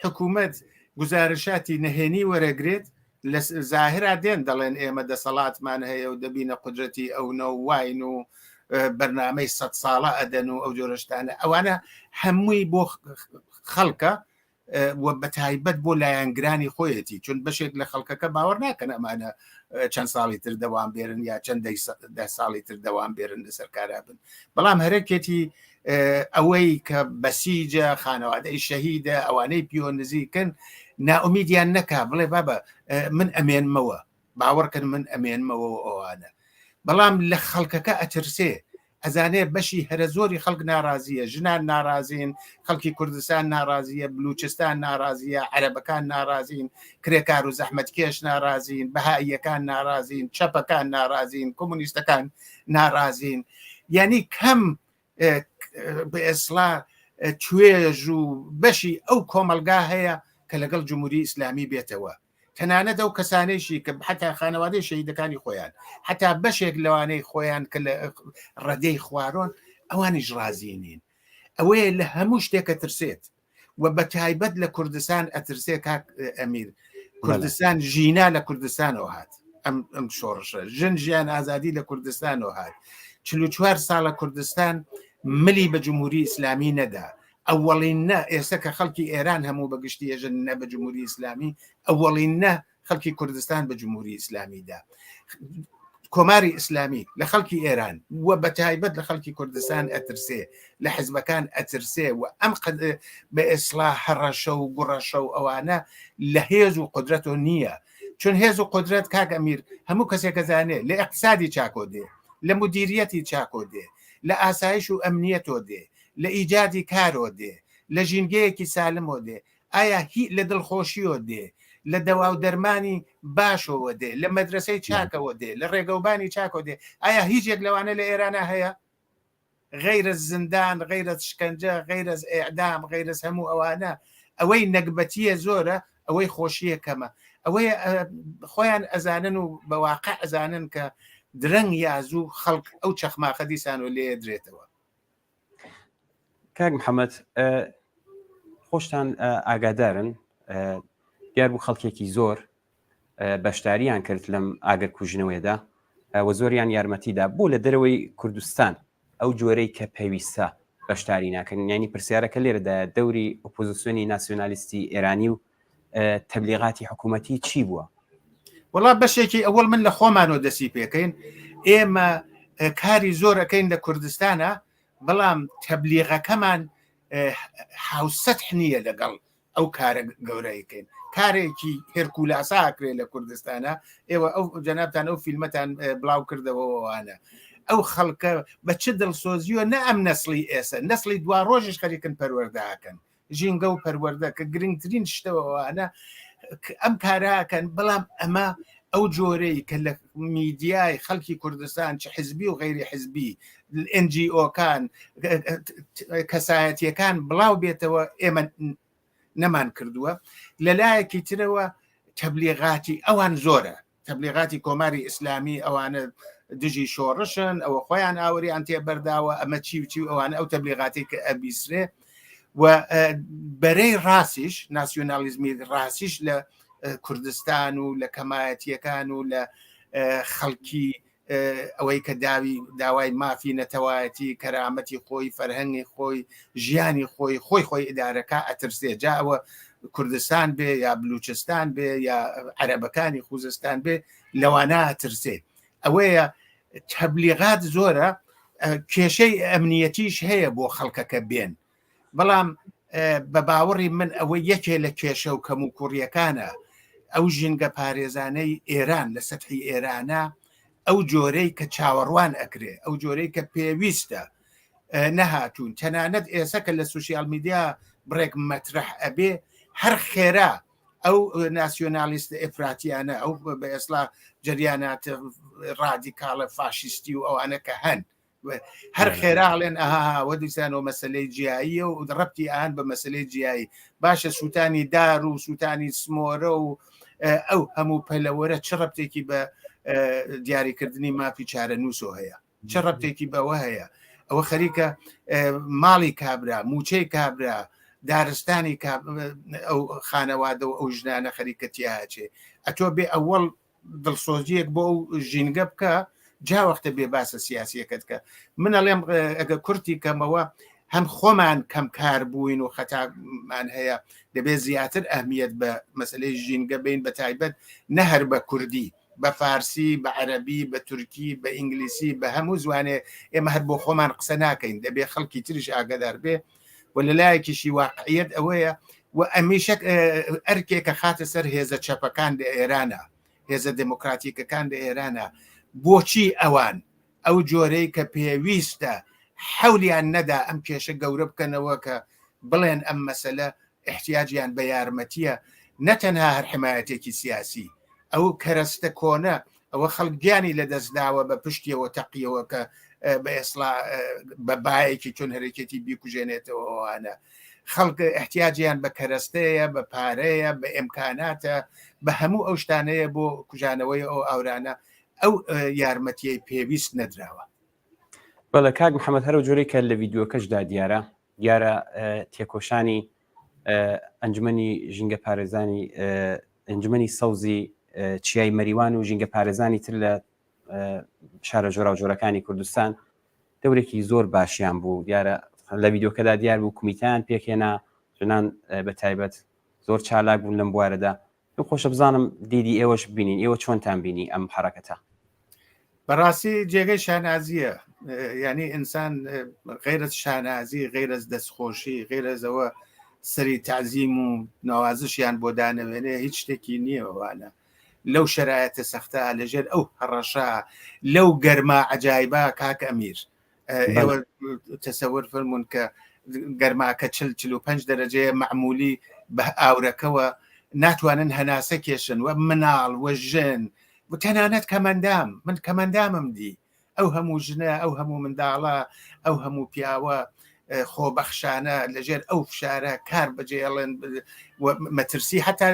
حکوومەت گزارشاتی نەهێنی وەرەگرێت لە زاهرا دێن دەڵێن ئێمە دەسەڵاتمان هەیە و دەبینە قودرەتی ئەو نە و واین و بەرنامەی سە ساڵە ئەدەن و ئەو جۆرەشتانە ئەوانە هەمووی بۆ خەڵکە و بە تایبەت بۆ لایەنگرانی خۆیەتی چون بەشێک لە خەڵکەکە باوەڕ ناکەن ئەمانە چەند ساڵی تر دەوام بێرن یا چەند دە ساڵی تر دەوام بێرن لەسەر کارا بن بەڵام هەرەکێتی ئەوەی کە بەسیجە خانەوادەی شەهیدە ئەوانەی پیۆ نزیکن نائومیدیان نەکا بڵێ بابە من ئەمێنمەوە باوەڕکەن من ئەمێنمەوە ئەوانە بەڵام لە خەڵکەکە ئەترسێ ئەزانێ بەشی هەرە زۆری خەڵک ناڕازیە ژنان ناڕازین خەڵکی کوردستان ناڕازیە بلوچستان ناڕازیە عەرەبەکان ناڕازین کرێکار و زەحمەتکێش ناڕازین بەهاییەکان ناڕازین چەپەکان ناڕازین کۆمۆنیستەکان ناڕازین یعنی کەم بە ئێسڵا توێژ و بەشی ئەو کۆمەلگا هەیە کە لەگەڵ جمهوری ئیسلامی بێتەوە تەنانەت ئەو کەسانەیشی کە حتا خانەوادەی شەهیدەکانی خۆیان حتا بەشێک لەوانەی خۆیان کە لە ڕەدەی خوارۆن ئەوانیش ڕازی نین ئەوەیە لە هەموو شتێکە ترسێت و بە تایبەت لە کوردستان ئەترسێ کاک ئەمیر کوردستان ژینا لە کوردستانەوە هات ئەم ئەم شۆڕشە ژن ژیان ئازادی لە کوردستانەوە هات 44 ساڵە کوردستان ملی بە جمهوری ئیسلامی نەدا ئەوەڵین نە ئێستا کە خەڵکی ئێران هەموو بە گشتی ئێژن نە بە جمهوری ئیسلامی ئەوەڵین نە خەڵکی کوردستان بە جمهوری ئیسلامیدا کۆماری ئیسلامی لە خەڵکی ئێران و بە تایبەت لە خەڵکی کوردستان ئەترسێ لە حزبەکان ئەترسێ و ئەم بە ئێسلا هەڕەشە و گوڕەشە و ئەوانە لە هێز و قدرەتەوە نییە چون هێز و قدرەت کاک ئەمیر هەموو کەسێکە زانێ لە اقتصادی چاکۆ دێ لە مدیریەتی چاکۆ دێ لە ئاسایش و ئەمنیەتۆ دێ لە ئیجادی کارۆ دێ لە ژینگەیەکی سالمۆ دێ ئایا هی لە دڵخۆشیۆ دێ لە دەوا و دەرمانی باشەوە دێ لە مەدرسەی چاکەوە دێ لە ڕێگەوبانی چاکەوە دێ ئایا هیچ یەک لەوانە لە ئێرانە هەیە غەیرە زیندان غەیرە شکەنجە غەیرە ئێعدام غەیرە هەموو ئەوانە ئەوەی نەگبەتیە زۆرە ئەوەی خۆشیە کەمە ئەوەی خۆیان ئەزانن و بەواقع ئەزانن کە درەنگ یا زوو خەڵک ئەو چەخماخە دیسان و لێ درێتەوە کاک محەممەد خۆشتان ئاگادارن دیار بوو خەڵکێکی زۆر بەشداریان کرد لەم ئاگر کوژنەوەیدا و زۆریان یارمەتیدا بۆ لە دەرەوەی کوردستان ئەو جۆرەی کە پێویستە بەشداری ناکەن ینی پرسیارەکە لێرەدا دەوری ئۆپۆزیسیۆنی ناسیۆنالیستی ئێرانی و تەبلیغاتی حکوومەتی چی بووە؟ وەڵا بەشێکی ئەوەڵ من لە خۆمانەوە دەسی پێکەین ئێمە کاری زۆر ئەەکەین لە کوردستانە بەڵام تەبلیغەکەمان هاوسەتح نییە لەگەڵ. ئەو کارە گەورەیکەین کارێکی هێرکولاسا ئەکرێ لە کوردستانە ئێوە ئەو جەنابتان ئەو فیلمەتان بڵاو کردەوەوانە ئەو خەڵکە بە چ دڵسۆزیوە نە ئەم نەسڵی ئێسە نەسڵی دوا ڕۆژش خەریکن پەروەردەکەن ژینگە و پەروەردە کە گرنگترین شتەوەوانە ئەم کاراکەن بەڵام ئەمە ئەو جۆرەی کە لە میدیای خەڵکی کوردستان چ حزبی و غەیری حزبی NGO کان کەسایەتیەکان بڵاو بێتەوە ئێمە نەمان کردووە لەلایەکی ترەوە تەبلیغاتی ئەوان زۆرە تەبلیغاتی کۆماری ئیسلامی ئەوانە دژی شۆڕشن ئەوە خۆیان ئاوریان تێبەرداوە ئەمە چی و چی و ئەوانە ئەو تەبلیغاتی کە ئەبیسرێ و بەرەی ڕاستیش ناسیۆنالیزمی ڕاستیش لە کوردستان و لە کەمایەتیەکان و لە خەڵکی ئەوەی کە داوی داوای مافی نەتەوایەتی کەرامەتی خۆی فەرهەنگی خۆی ژیانی خۆی خۆی خۆی ئیدارەکە ئەترسێ جا ئەوە کوردستان بێ یا بلوچستان بێ یا عەرەبەکانی خوزستان بێ لەوانە ئەترسێ ئەوەیە تەبلیغات زۆرە کێشەی ئەمنیەتیش هەیە بۆ خەڵکەکە بێن بەڵام بە باوەڕی من ئەوە یەکێ لە کێشە و کەم و کوڕیەکانە ئەو ژینگە پارێزانەی ئێران لە سەتحی ئێرانە ئەو جۆرەی کە چاوەڕوان ئەکرێ ئەو جۆرەی کە پێویستە نەهاتوون تەنانەت ئێستا کە لە سوسیال میدیا بڕێک مەترح ئەبێ هەر خێرا ئەو ناسیۆنالیستە ئەفراتیانە ئەو بە ئێسلا جریانات ڕادیکاڵە فاشیستی و ئەوانە کە هەن هەر خێرا ئەڵێن ئەها وە دیسانەوە مەسلەی جیاییە و ڕەتی ئان بە مەسلەی جیایی باشە سووتانی دار و سووتانی سمۆرە و ئەو هەموو پەلەوەرە چ ڕەتێکی بە دیاریکردنی مافی چارەنووسۆ هەیە چ ڕەتێکی بەوە هەیە ئەوە خەریکە ماڵی کابرا موچەی کابرا دارستانی ئەو خانەوادە و ئەو ژنانە خەریکە تیاچێ ئەتۆ بێ ئەوەڵ دڵسۆزیەک بۆ ئەو ژینگە بکە جا وەختە بێ باسە سیاسیەکەت کە من ئەڵێم ئەگە کورتی کەمەوە هەم خۆمان کەم کار بووین و خەتامان هەیە دەبێت زیاتر ئەهمیت بە مەسلەی ژینگە بین بە تایبەت نەهر بە کوردی بە فارسی بە عەربی بە تورکی بە ئینگلیسی بە هەموو زوانێ ئێمە هەر بۆ خۆمان قسە ناکەین دەبێ خەڵکی تریش ئاگادار بێ و لەلایەکیشی واقعیت ئەوەیە و ئەمیشە ئەرکێکە خاتە سەر هێزە چەپەکان لە ئێرانە هێزە دموکراتیکەکان لە ئێرانە بۆچی ئەوان ئەو جۆرەی کە پێویستە حەولیان نەدا ئەم کێشە گەورە بکەنەوە کە بڵێن ئەم مەسەلە احتیاجیان بە یارمەتیە نەتەنها هەر حمایەتێکی سیاسی ئەو کەرەستە کۆنە ئەوە خەڵک گیانی لەدەست داوە بە پشتیەوە تەقیەوە کە بە ئێسڵا بە بایەکی چۆن هەرێکێتی بیکوژێنێتەوە ئەوانە خەڵک احتیاجیان بە کەرەستەیە بە پارەیە بە ئیمکاناتە بە هەموو ئەو شتانەیە بۆ کوژانەوەی ئەو ئاورانە ئەو یارمەتیەی پێویست نەدراوە. بەڵێ کاک محەممەد هەرو جۆرەی کە لە ڤیدیۆکەشدا دیارە دیارە تێکۆشانی ئەنجومەنی ژینگە پارێزانی ئەنجومەنی سەوزی چیای مەریوان و ژینگە پارێزانی تر لە شارە جۆراوجۆرەکانی کوردستان دەورێکی زۆر باشیان بوو دیارە لە ڤیدیۆکەدا دیار بوو کومیتیان پێکهێنا ژنان بە تایبەت زۆر چالاک بوون لەم بوارەدا پێم خۆشە بزانم دیدی ئێوەش ببینین ئێوە چۆنتان بینی ئەم حرەکەتە؟ بەڕاستی جێگەی شانازیە یعنی ئینسان غیرەت شانازی غیرەز دەستخۆشی غیرەزەوە سەری تعزیم و نەوازشیان بۆ دانەوێنێ هیچ شتێکی نییە ئەوانە لەو شرایەتە سەختە لەژێر ئەو هەڕەشە لەو گەرما عجایبە کاک ئەمیر ئێوە تەسەور فەرمونون کە گەرماکە چل 45 دەرەجەیە معمولی بە ئاورەکەوە ناتوانن هەناسە کێشن وە مناڵ وە ژن و تەنانەت کەمەندام من کەمەندامم دی ئەو هەموو ژنە ئەو هەموو منداڵە ئەو هەموو پیاوە خۆبەخشانە لەژێر ئەو فشارە کار بەجێڵێن مەترسی حتا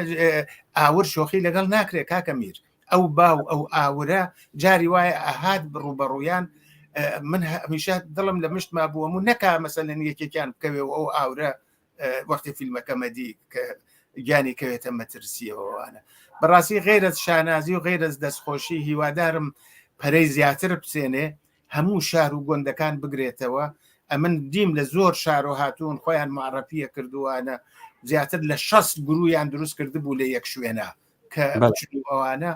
ئاور شۆخی لەگەڵ ناکرێت کاکە میر ئەو با و ئەو ئاورە جاری وایە ئەهات ڕووبەڕوویان من هەمیشە دڵم لە مشت مابووەم و نەکا مەسەلەن یەکێکیان بکەوێ و ئەو ئاورە وەختی فیلمەکەمەدی کە گیانی کەوێتە مەترسیەوەوانە بەڕاستی غیرەت شانازی و غیرەت دەستخۆشی هیوادارم پەرەی زیاتر بچێنێ هەموو شار و گوندەکان بگرێتەوە ئەمن دیم لە زۆر شار و هاتوون خۆیان معرفیە کردووانە زیاتر لە 6 گرویان دروست کردبوو لە یەک شوێنە کە بچن و ئەوانە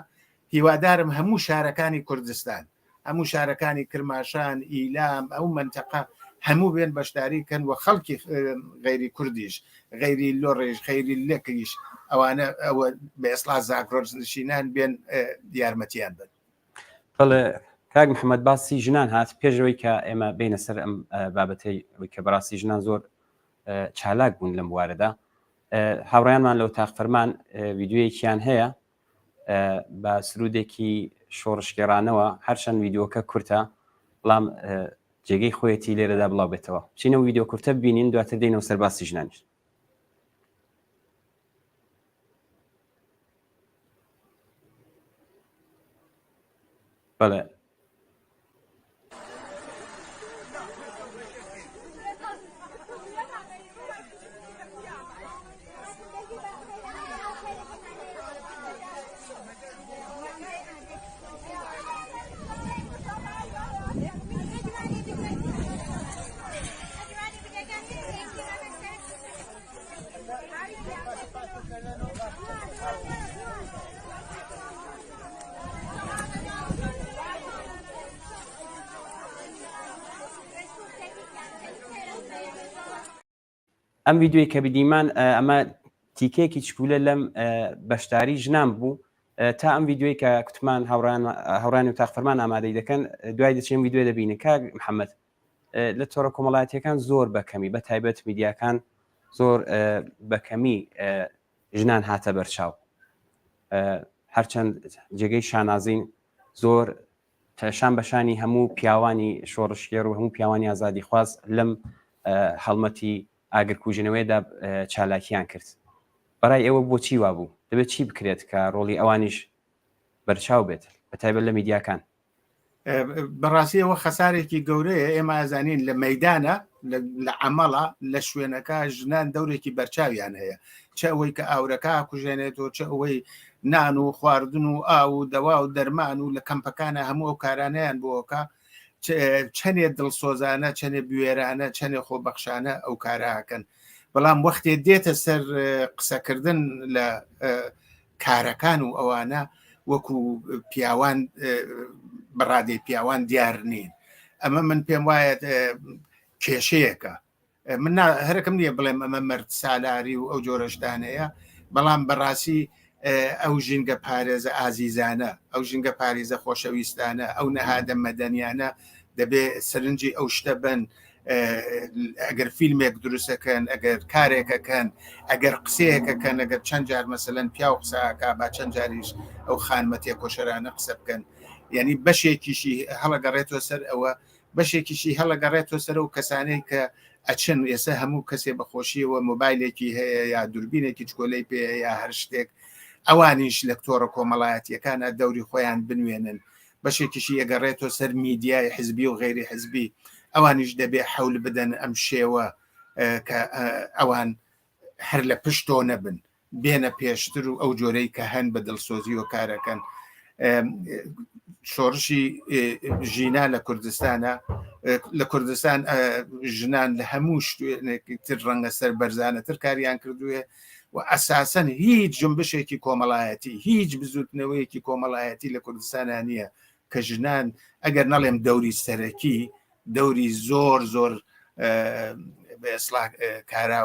هیوادارم هەموو شارەکانی کوردستان هەموو شارەکانی کرماشان ئیلام ئەو منتەقە هەموو بێن بەشداری کەن و خەڵکی غەیری کوردیش غەیری لۆڕیش غەیری لەکریش ئەوانە ئەوە بە ئێسڵا زاگرۆس نشینان بێن یارمەتیان بن. بەڵێ کاک محەممەد باسی ژنان هات پێشەوەی کە ئێمە بینە سەر ئەم بابەتەی ئەوەی کە بەڕاستی ژنان زۆر چالاک بوون لەم بوارەدا هاوڕیانمان لەو تاق فەرمان ویددیوەیەکیان هەیە بە سرودێکی شۆڕشگێڕانەوە هەرچەند ویددیوەکە کورتە بەڵام جێگەی خۆیەتی لێرەدا بڵاو بێتەوە بچینەوە ویددیو کورتە ببینین دواتر دێنەوە سەر باسی ژنانیش. بەڵێ ئەم ڤیدیۆی کە بینیمان ئەمە تیکەیەکی چکولە لەم بەشداری ژنان بوو تا ئەم ڤیدیۆی کە کوتمان هاوڕان هاوڕانی و تاقفەرمان ئامادەی دەکەن دوای دەچێن ڤیدیۆ دەبینن کاک محەممەد لە تۆڕە کۆمەڵایەتیەکان زۆر بە کەمی بە تایبەت میدیاکان زۆر بە کەمی ژنان هاتە بەرچاو هەرچەند جێگەی شانازین زۆر شان بە شانی هەموو پیاوانی شۆڕشگێڕ و هەموو پیاوانی ئازادیخواز لەم هەڵمەتی ئاگرکوژێنەوەیەدا چالاکیان کرد. بەڕای ئێوە بۆچی وابوو؟ دەبێت چی بکرێت کە ڕۆڵی ئەوانیش بەرچاو بێت بە تایبەت لە میدیاکان؟ بەڕاستی ئەوە خەسارێکی گەورەیە ئێمە ئازانین لە مەدانە لە عمەڵە لە شوێنەکە ژنان دەورێکی بەرچاویان هەیە چ ئەوەی کە ئاورەکە کوژێنێتەوە چ ئەوەی نان و خواردن و ئاو و دەوا و دەرمان و لە کەمپەکانە هەموو ئەو کارانەیان بۆکە چەنێ دڵسۆزانە چەنێ بوێرانە چەنێ خۆبەخشانە ئەو کاراکەن بەڵام وەختێ دێتە سەر قسەکردن لە کارەکان و ئەوانە وەکو پیاوان بەڕادەی پیاوان دیار نین ئەمە من پێم وایە کێشەیەکە من هەرەکەم نییە بڵێم ئەمە مەرد سالاری و ئەو جۆرە شتانەیە بەڵام بەڕاستی ئەو ژینگە پارێزە ئازیزانە ئەو ژینگە پارێزە خۆشەویستانە ئەو نەهادە مەدەنیانە دەبێ سەرنجی ئەو شتە بن ئەگەر فیلمێک دروستەکەن ئەگەر کارێکەکەن ئەگەر قسەیەکەکەن ئەگەر چەند جار مەسەلەن پیاو قسەکە با چەند جاریش ئەو خانمە تێکۆشەرانە قسە بکەن یعنی بەشێکیشی هەڵەگەڕێتەوە سەر ئەوە بەشێکیشی هەڵەگەڕێتەوە سەر ئەو کەسانەی کە ئەچن ئێستا هەموو کەسێ بەخۆشیەوە مۆبایلێکی هەیە یا دووربینێکی چکۆلەی پێ یا هەر شتێک ئەوانیش لە تۆڕە کۆمەڵایەتیەکانە دەوری خۆیان بنوێنن بەشێکیشی ئەگەڕێتەوە سەر میدیای حزبی و غەیری حزبی ئەوانیش دەبێ حەول بدەن ئەم شێوە کە ئەوان هەر لە پشتۆ نەبن بێنە پێشتر و ئەو جۆرەی کە هەن بە دڵسۆزی و کارەکەن شۆڕشی ژینا لە کوردستانە لە کوردستان ژنان لە هەموو شوێنێکی تر ڕەنگە سەر بەرزانەتر کاریان کردوێ و ئەساسەن هیچ جنبشێکی کۆمەڵایەتی هیچ بزوتنەوەیەکی کۆمەڵایەتی لە کوردستانە نییە کە ژنان ئەگەر نەڵێم دەوری سەرەکی دەوری زۆر زۆر بە ئێسڵا کارا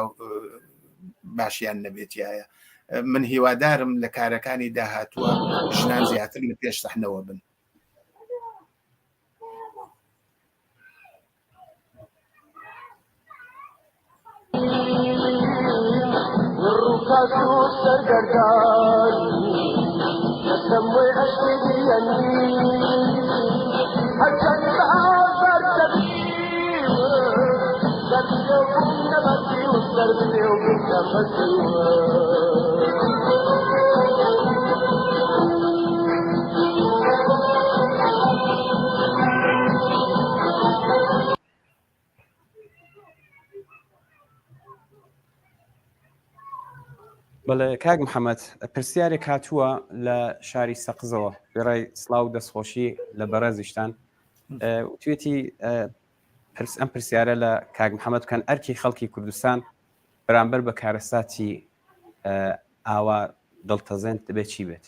باشیان نەبێتایە من هیوادارم لە کارەکانی داهاتووە ژنان زیاتر لە پێش سەحنەوە بن. بەڵێ کاک محەممەد پرسیارێک هاتووە لە شاری سەقزەوە وێڕای سڵاو و دەستخۆشی لە بەڕێزیشتان وتوێتی پرس ئەم پرسیارە لە کاک محەممەد بکەن ئەرکی خەڵکی کوردستان بەرامبەر بە کارەساتی ئاوا دڵتەزێن دەبێت چی بێت؟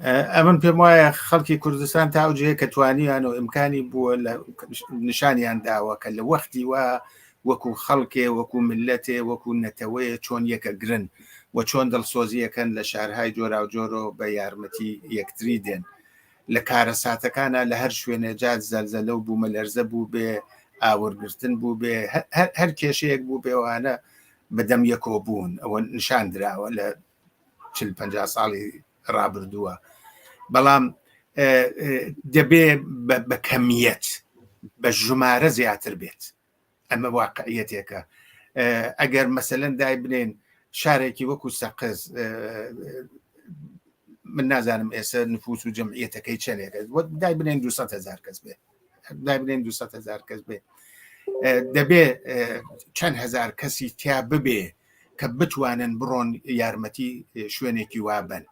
ئەمن پێم وایە خەڵکی کوردستان تا ئەو جێیە کە توانیان و ئیمکانی بووە لە نیشانیان داوە کە لە وەختی وا وەکو خەڵکێ وەکو میللەتێ وەکو نەتەوەیە چۆن یەکەگرن و چۆن دڵسۆزیەکەن لە شارهای جۆراوجۆرۆ بە یارمەتی یەکتری دێن لە کارەساتەکانە لە هەر شوێنێ جات زەلزەلە و بوومەلەرزە بوو بێ ئاورگرتن بوو بێ هەر کێشەیەک بوو بێوانە بەدەم یەکۆ بوون ئەوە نیشان دراوە لە چل پ ساڵی ڕابردووە بەڵام دەبێ بە کەمیەت بە ژمارە زیاتر بێت ئەمە واقعیەتێکە ئەگەر مەسەلەن دای بنێن شارێکی وەکو سەقز من نازانم ئێستا نفوس و جمعیەتەکەی چەندێکە دای بنێن 200 هزار کەس بێ دای بنێن 200 هزار کەس بێ دەبێ چەند هزار کەسی تیا ببێ کە بتوانن بڕۆن یارمەتی شوێنێکی وابن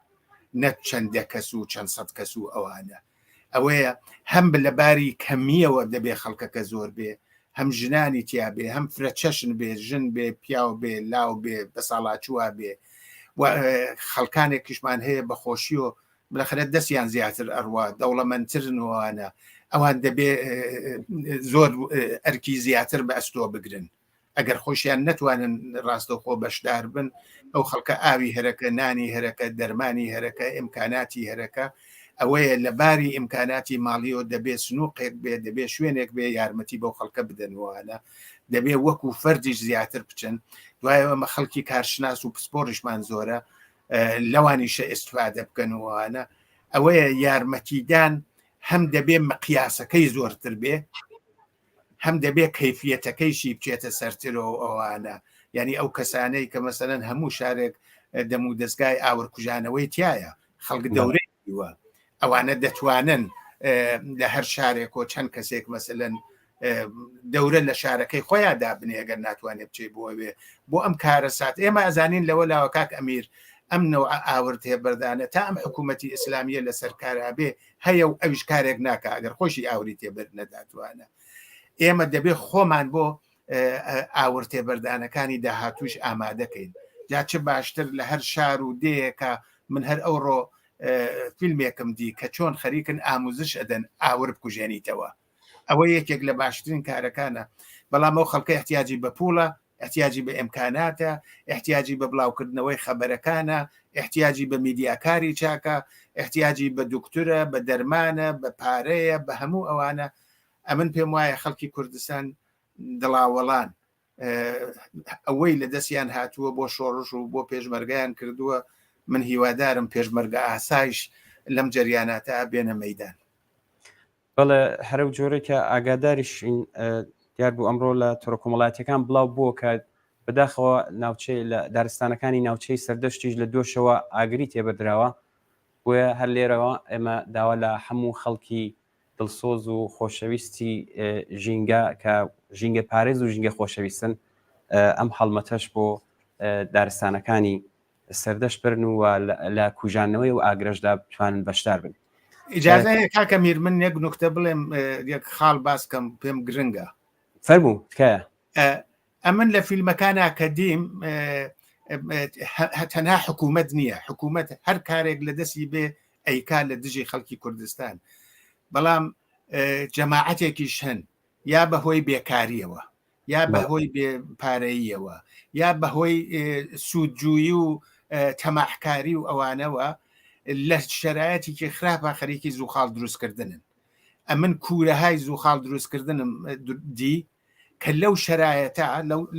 نەک چەندە کەس و چەند سەد کەس و ئەوانە ئەوەیە هەم لە باری کەمییەوە دەبێ خەڵکەکە زۆر بێ هەم ژنانی تیا بێ هەم فرە چەشن بێ ژن بێ پیاو بێ لاو بێ بەساڵاچووە بێ و خەڵکانێکیشمان هەیە بە خۆشیەوە بلەخەرە دەستیان زیاتر ئەڕوا دەوڵەمەندترن وانە ئەوان دەبێ زۆر ئەرکی زیاتر بە ئەستۆ بگرن ئەگەر خۆشیان نەتوانن ڕاستەوخۆ بەشدار بن ئەو خەڵکە ئاوی هەرەکە نانی هەرەکە دەرمانی هەرەکە ئیمکاناتی هەرەکە ئەوەیە لە باری ئیمکاناتی ماڵیەوە دەبێ سنووقێک بێ دەبێ شوێنێک بێ یارمەتی بەو خەڵکە بدەنوانە دەبێ وەکو فەردیش زیاتر بچن دوایەوە ئەمە خەڵکی کارشناس و پسپۆڕیشمان زۆرە لەوانیشە ئیسفادە بکەنوانە ئەوەیە یارمەتیدان هەم دەبێ مقیاسەکەی زۆرتر بێ هەم دەبێ کەیفیەتەکەیشی بچێتە سەرترەوە ئەوانە یعنی ئەو کەسانەی کە مەسەلەن هەموو شارێک دەم و دەستگای ئاورکوژانەوەی تایە خەڵک دەورەی وە ئەوانە دەتوانن لە هەر شارێک و چەند کەسێک مەسەلەن دەورە لە شارەکەی خۆیان دابنێ ئەگەر ناتوانێت بچێ بۆ ئەوێ بۆ ئەم کارەسات ئێمە ئەزانین لەوە لاوە کاک ئەمیر ئەم نەوە ئاور تێبەردانە تا ئەم حکوومەتی ئیسلامیە لەسەر کارابێ هەیە و ئەویش کارێک ناکا ئەگەر خۆشی ئاوری تێبەر نەداتوانە ئێمە دەبێ خۆمان بۆ ئاور تێبەردانەکانی داهاتوش ئامادەکەین جا چ باشتر لە هەر شار و دێیەکە من هەر ئەوڕۆ فیلمێکم دی کە چۆن خەریکن ئاموزش ئەدەن ئاور بکوژێنیتەوە ئەوە یەکێک لە باشترین کارەکانە بەڵام ئەو خەڵکە احتیاجی بە پوڵە احتیاجی بە ئیمکاناتە احتیاجی بە بڵاوکردنەوەی خەبەرەکانە احتیاجی بە میدیاکاری چاکە احتیاجی بە دکتورە بە دەرمانە بە پارەیە بە هەموو ئەوانە ئەمن پێم وایە خەڵکی کوردستان دڵاوەڵان ئەوەی لە دەستیان هاتووە بۆ شۆڕش و بۆ پێشمەرگیان کردووە من هیوادارم پێشمەرگە ئاسایش لەم جەریاناتە بێنە مەدان بەڵێ هەرەو جۆرەی کە ئاگاداریشین دیار بوو ئەمڕۆ لە تۆڕە کۆمەڵایەتیەکان بڵاو بووە کە بەداخەوە ناوچەی لە دارستانەکانی ناوچەی سەردەشتیش لە دۆشەوە ئاگری تێبەردراوە بۆیە هەر لێرەوە ئێمە داوا لە هەموو خەڵکی دڵسۆز و خۆشەویستی ژینگە کە ژینگە پارێز و ژینگە خۆشەویستن ئەم هەڵمەتەش بۆ دارستانەکانی سەردەشت برن و لە کوژاندنەوەی ئەو ئاگرەشدا بتوانن بەشدار بن. ئیجازە هەیە کاکە میر من یەک نوکتە بڵێم یەک خاڵ باس کەم پێم گرنگە. فەرموو تکایە. ئەمن لە فیلمەکانا کە دیم تەنها حکوومەت نییە حکوومەت هەر کارێک لە دەستی بێ ئەیکا لە دژی خەڵکی کوردستان بەڵام جەماعەتێکیش هەن یا بەهۆی بێکاریەوە یا بەهۆی بێ پارەییەوە یا بەهۆی سوودجویی و تەماحکاری و ئەوانەوە لە شەرایەتێکی خراپە خەریکی زووخاڵ دروستکردنن ئەمن کوورەهای زووخاڵ دروستکردنم دی کە لەو شەرایەتە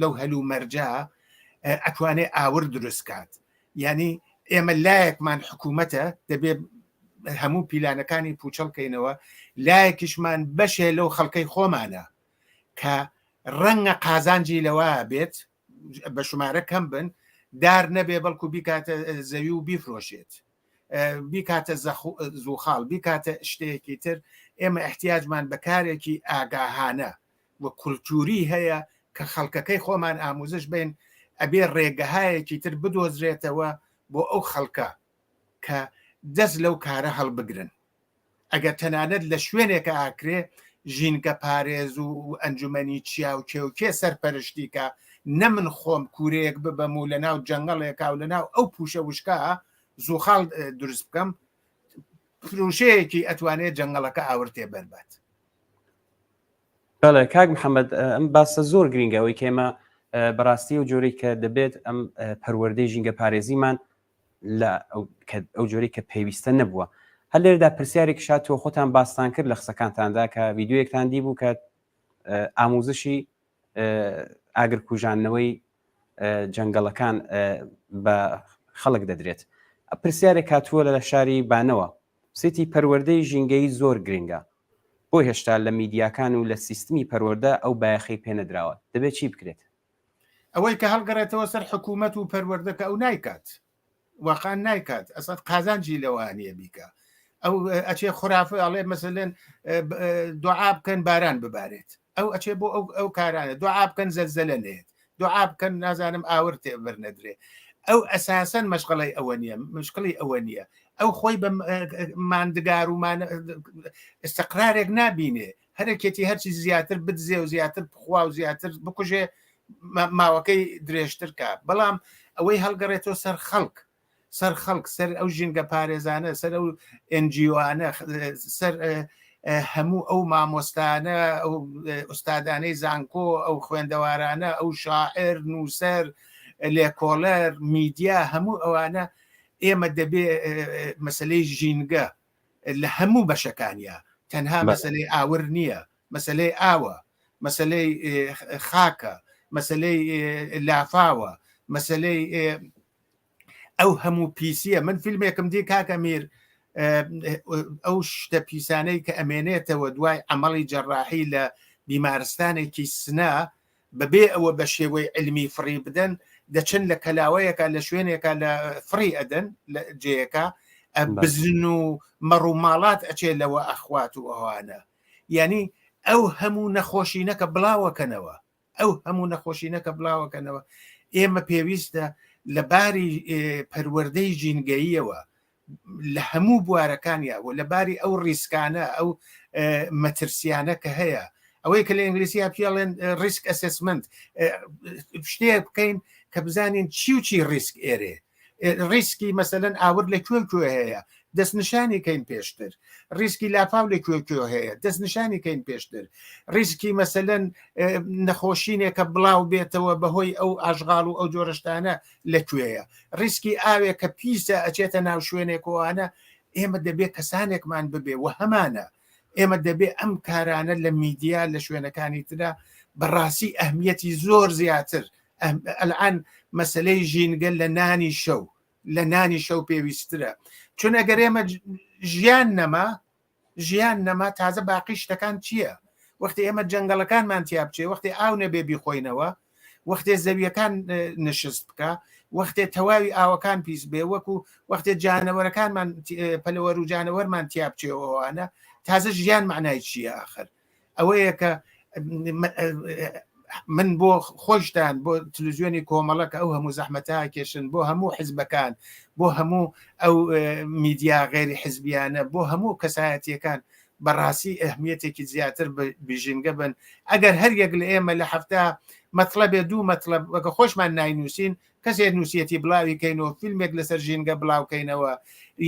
لەو هەلو مەرجە ئەتوانێ ئاور دروستکات یعنی ئێمە لایەکمان حکوومەتە دەبێ هەموو پیلانەکانی پوچەڵ کەینەوە لایەکیشمان بەشێ لەو خەڵکەی خۆمانە کە ڕەنگە قازانجی لەوە بێت بە شمارە کەم بن دار نەبێ بەڵکو بیکاتە زەوی و بیفرۆشێت بیکاتە زوخاڵ بیکاتە شتێکی تر ئێمە احتیاجمان بە کارێکی ئاگاهانە و کولتوری هەیە کە خەڵکەکەی خۆمان ئاموزش بین ئەبێ ڕێگەهایەکی تر بدۆزرێتەوە بۆ ئەو خەڵکە کە دەست لەو کارە هەڵبگرن ئەگەر تەنانەت لە شوێنێکە ئاکرێ ژینگە پارێز و ئەنجومەنی چیا و کێ و کێ سەرپەرشتی کە نە من خۆم کوورەیەک ببەم و لە ناو جەنگەڵێکا و لە ناو ئەو پووشە وشکا زووخاڵ دروست بکەم. پروشەیەکی ئەتوانێت جەنگەڵەکە ئاور تێ بەربات. بەڵێ کاک محەممەد ئەم باسە زۆر گرنگە ئەوەی کە ئێمە بەڕاستی و جۆرەی کە دەبێت ئەم پەروەردەی ژینگە پارێزیمان لە ئەو جۆرەی کە پێویستە نەبووە. هەر لێرەدا پرسیارێک شاتەوە خۆتان باستان کرد لە قسەکانتاندا کە ڤیدیۆیەکتان دیبوو کە ئاموزشی ئاگرکوژاندنەوەی جەنگەڵەکان بە خەڵک دەدرێت. پرسیارێک هاتووە لە شاری بانەوە سیتی پەروەردەی ژینگەیی زۆر گرنگە بۆ هێشتا لە میدیاکان و لە سیستمی پەروەردە ئەو بایەخەی پێنەدراوە دەبێت چی بکرێت؟ ئەوەی کە هەڵگەڕێتەوە سەر حکوومەت و پەروەردە کە ئەو نایکات واقعا نایکات ئەسڵ قازانجی لەوە نییە بیکە ئەو ئەچێ خرافە ئەڵێ مەسەلەن دوعا بکەن باران ببارێت ئەو ئەچێ بۆ ئەو ئەو کارانە دوعا بکەن زەلزەلە نێت دوعا بکەن نازانم ئاور تێ بەرنەدرێ ئەو ئەساسەن مەشغڵی ئەوە نییە مشکلی ئەوە نییە ئەو خۆی بە ماندگار و استقرارێک نابینێ هەرەکێتی هەرچی زیاتر بدزێ و زیاتر بخوا و زیاتر بکوژێ ماوەکەی درێژتر کا بەڵام ئەوەی هەڵگەڕێتەوە سەر خەڵک سەر خەڵک سەر ئەو ژینگە پارێزانە سەر ئەو ئەنجیوانە سەر هەموو ئەو مامۆستانە ئەو ئوستادانەی زانکۆ ئەو خوێندەوارانە ئەو شاعر نووسەر لێکۆڵەر میدیا هەموو ئەوانە ئێمە دەبێ مەسلەی ژینگە لە هەموو بەشەکانیا تەنها مەسلەی ئاور نییە مەسلەی ئاوە مەسلەی خاکە مەسلەی لافاوە مەسلەی ئەو هەموو پیسیە من فیلمێکم دی کاکە میر ئەو شتە پیسانەی کە ئەمێنێتەوە دوای ئەمەڵی جەراحی لە بیمارستانێکی سنا بەبێ ئەوە بە شێوەی علمی فڕی بدەن دەچن لە کەلاوەیەکە لە شوێنێکە لە فڕی ئەدەن لە جێیەکە بزن و مەڕ و ماڵات ئەچێ لەوە ئەخوات و ئەوانە یعنی ئەو هەموو نەخۆشینەکە بڵاوەکەنەوە ئەو هەموو نەخۆشینە کە بڵاوەکەنەوە ئێمە پێویستە لە باری پەروەردەی ژینگەییەوە لە هەموو بوارەکانیا و لە باری ئەو ڕیسکانە ئەو مەترسیانە کە هەیە ئەوەی کە لە ئینگلیسیا پێڵێن risk assessment شتێک بکەین کە بزانین چی و چی ڕیسک ئێرێ ڕیسکی مەسەلەن ئاور لە کوێ کوێ هەیە دەستنیشانی کەین پێشتر ڕیسکی لافاو لە کوێ کوێ هەیە دەستنیشانی کەین پێشتر ڕیسکی مەسەلەن نەخۆشینێکە بڵاو بێتەوە بەهۆی ئەو ئاشغال و ئەو جۆرەشتانە لە کوێیە ڕیسکی ئاوێک کە پیسە ئەچێتە ناو شوێنێکەوەانە ئێمە دەبێت کەسانێکمان ببێ و هەمانە ئێمە دەبێ ئەم کارانە لە میدیا لە شوێنەکانی ترە بەڕاستی ئەهمیەتی زۆر زیاتر ئەلعان مەسلەی ژینگە لە نانی شەو لە نانی شەو پێویسترە چون ئەگەر ئێمە ژیان نەما ژیان نەما تازە باقی شتەکان چییە؟ وەختی ئێمە جەنگەڵەکانمان تیا بچێ وەختی ئاو نەبێ بیخۆینەوە وەختێ زەویەکان نشست بکە وەختێ تەواوی ئاوەکان پیس بێ وەکو وەختێ جانەوەرەکانمان پەلەوەر و جانەوەرمان تیا بچێەوەوانە تازە ژیان معنای چییە آخر ئەوەیە کە من بۆ خۆشتان بۆ تلویزیۆنی کۆمەڵە کە ئەو هەموو زەحمەتە کێشن بۆ هەموو حزبەکان بۆ هەموو ئەو میدیا غێری حزبیانە بۆ هەموو کەسایەتیەکان بەڕاستی ئەهمیەتێکی زیاتر بژینگە بن ئەگەر هەر یەک لە ئێمە لە هەفتە مەطلبێ دوو مەطلب وەکە خۆشمان ناینووسین کەسێک نووسیەتی بڵاوی کەینەوە فیلمێک لەسەر ژینگە بڵاوکەینەوە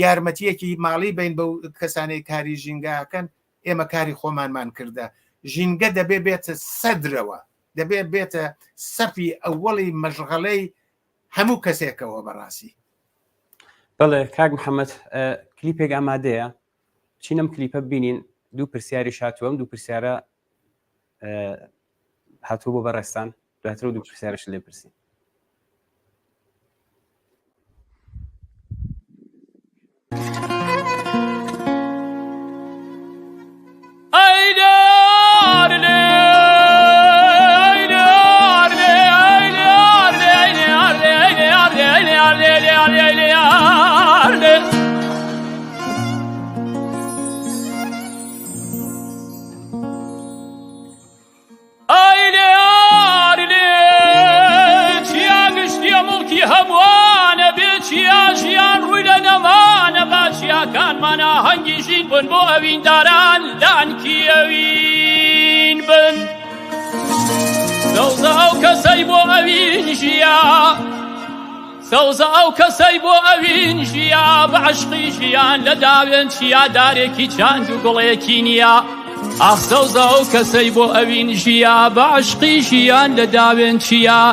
یارمەتیەکی ماڵی بین بەو کەسانەی کاری ژینگەکەن ئێمە کاری خۆمانمان کردە ژینگە دەبێ بێتە سەدرەوە دەبێ بێتە سەفی ئەوەڵی مەشغەڵەی هەموو کەسێکەوە بەڕاستی. بەڵێ کاک محەممەد کلیپێک ئامادەیە بچین ئەم کلیپە ببینین دوو پرسیاریش هاتووە ئەم دوو پرسیارە هاتووە بۆ بەڕێزتان دواتر و دوو پرسیارش لێ پرسین. ئای لێ ئاری لێ چیا گشتیە مڵکی هەمووانە بێ چیا ژیان ڕووی لە نەمانە با چیاکانمان ئاهەنگی ژین بن بۆ ئەوینداران لانکی ئەوین بن سەوزە ئەو کەسەی بۆ ئەوین ژیا. سەوزە ئەو کەسەی بۆ ئەوین ژیا بە عەشقی ژیان لە داوێن چیا دارێکی چاند و گوڵێکی نییە ئاخ سەوزە ئەو کەسەی بۆ ئەوین ژیا بە عەشقی ژیان لە داوێن چیا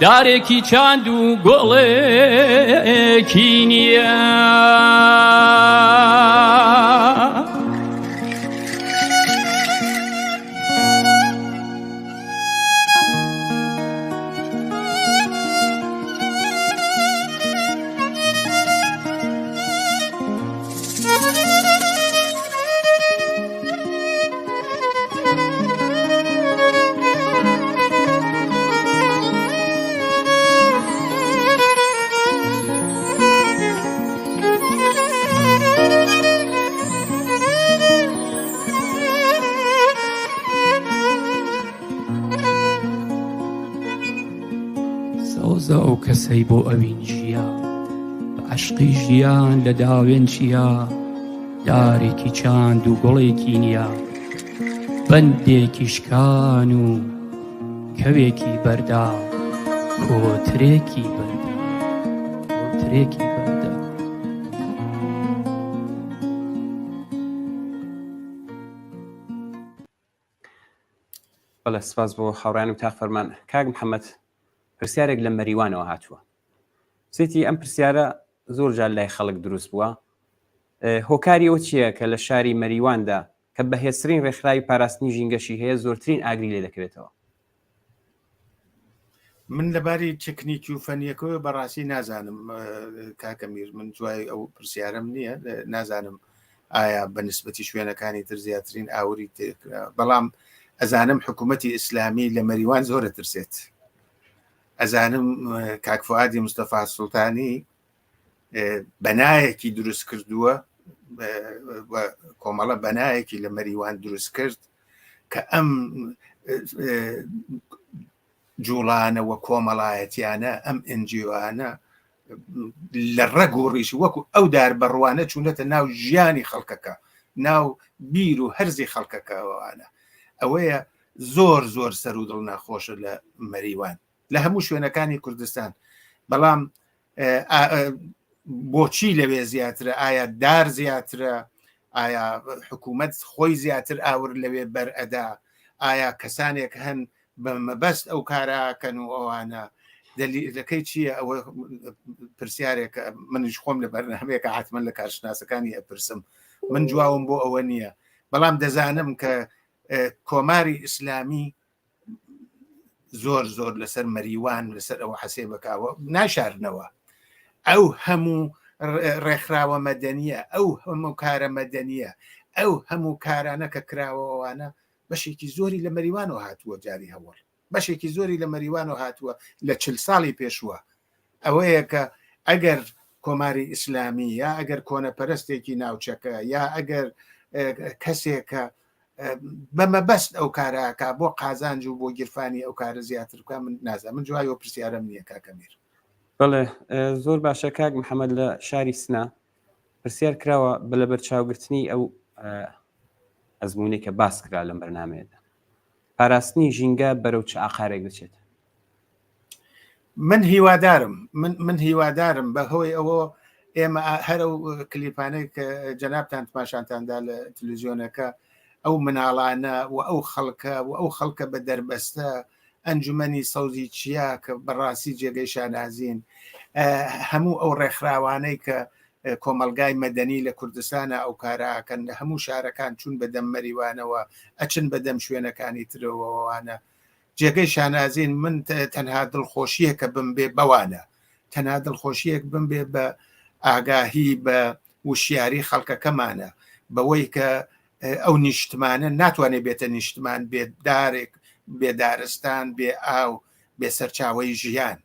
دارێکی چاند و گوڵێکی نییە. سەوزە ئەو کەسەی بۆ ئەوین ژیا بە عەشقی ژیان لە داوێن چیا دارێکی چاند و گوڵێکی نیا بەندێکی شکان و کەوێکی بەردا کۆترێکی بەردا کۆترێکی بەردا. بەڵێ سپاس بۆ هاوڕیان و تاق فەرمان کاک محەممەد پرسیارێک لە مەریوانەوە هاتووە سێتی ئەم پرسیارە زۆر جار لای خەڵک دروست بووە هۆکاری ئەو چییە کە لە شاری مەریواندا کە بەهێزترین ڕێکخراوی پاراستنی ژینگەشی هەیە زۆرترین ئاگری لێ دەکەوێتەوە من لەباری تەکنیکی و فەنیەکەوە بەڕاستی نازانم کاکە میر من دوای ئەو پرسیارم نییە نازانم ئایا بە نسبەتی شوێنەکانی تر زیاترین ئاوری تێکرا بەڵام ئەزانم حکوومەتی ئیسلامی لە مەریوان زۆرە ترسێت ئەزانم کاک فوادی مستەفا سوڵتانی بەنایەکی دروست کردووە کۆمەڵە بەنایەکی لە مەریوان دروست کرد کە ئەم جوڵانەوە کۆمەڵایەتیانە ئەم ئەنجیوانە لە ڕەگ و ڕیش وەکو ئەو دار بەڕوانە چوونەتە ناو ژیانی خەڵکەکە ناو بیر و هەرزی خەڵکەکەوانە ئەوەیە زۆر زۆر سەر و دڵ ناخۆشە لە مەریوان لە هەموو شوێنەکانی کوردستان بەڵام بۆچی لەوێ زیاترە ئایا دار زیاترە ئایا حکوومەت خۆی زیاتر ئاور لەوێ بەر ئەدا ئایا کەسانێک هەن بە مەبەست ئەو کاراکەن و ئەوانە دەلیلەکەی چییە ئەوە پرسیارێک منیش خۆم لە بەرنامەیەکە حتمما لە کارشناسەکانی ئەپرسم من جوابم بۆ ئەوە نییە بەڵام دەزانم کە کۆماری ئیسلامی زۆر زۆر لەسەر مەریوان لەسەر ئەوە حەسێ بکاوە ناشارنەوە ئەو هەموو ڕێکخراوە مەدەنیە ئەو هەموو کارە مەدەنیە ئەو هەموو کارانە کە کراوەوانە بەشێکی زۆری لە مەریوانەوە هاتووە جاری هەوڵ بەشێکی زۆری لە مەریوانەوە هاتووە لە چل ساڵی پێشووە ئەوەیە کە ئەگەر کۆماری ئیسلامی یا ئەگەر کۆنەپەرستێکی ناوچەکە یا ئەگەر کەسێکە بە مەبەست ئەو کاراکە بۆ قازانج و بۆ گیرفانی ئەو کارە زیاتر بکە من نازانم من جوای ئەو پرسیارم نییە کاکە میر. بەڵێ زۆر باشە کاک محەممەد لە شاری سنە پرسیار کراوە بە لەبەرچاوگرتنی ئەو ئەزموونەی کە باس کرا لەم بەرنمەیەدا پاراستنی ژینگە بەرەو چ ئاقارێک دەچێت؟ من هیوادارم من من هیوادارم بە هۆی ئەوە ئێمە هەر ئەو کلیپانەی کە جەنابتان تماشانتاندا لە تلویزیۆنەکە ئەو مناڵانە و ئەو خەڵکە و ئەو خەڵکە بە دەربەستە ئەنجومەنی سەوزی چیا کە بەڕاستی جێگەی شانازین هەموو ئەو ڕێکخراوانەی کە کۆمەلگای مەدەنی لە کوردستانە ئەو کاراکەن لە هەموو شارەکان چون بە دەم مەریوانەوە ئەچن بە دەم شوێنەکانی ترەوەوانە جێگەی شانازین من تەنها دڵخۆشیەکە بم بێ بەوانە تەنها دڵخۆشیەک بم بێ بە ئاگاهی بە وشیاری خەڵکەکەمانە بەوەی کە ئەو نیشتمانە ناتوانێت بێتە نیشتمان بێ دارێک بێ دارستان بێ ئاو بێ سەرچاوەی ژیان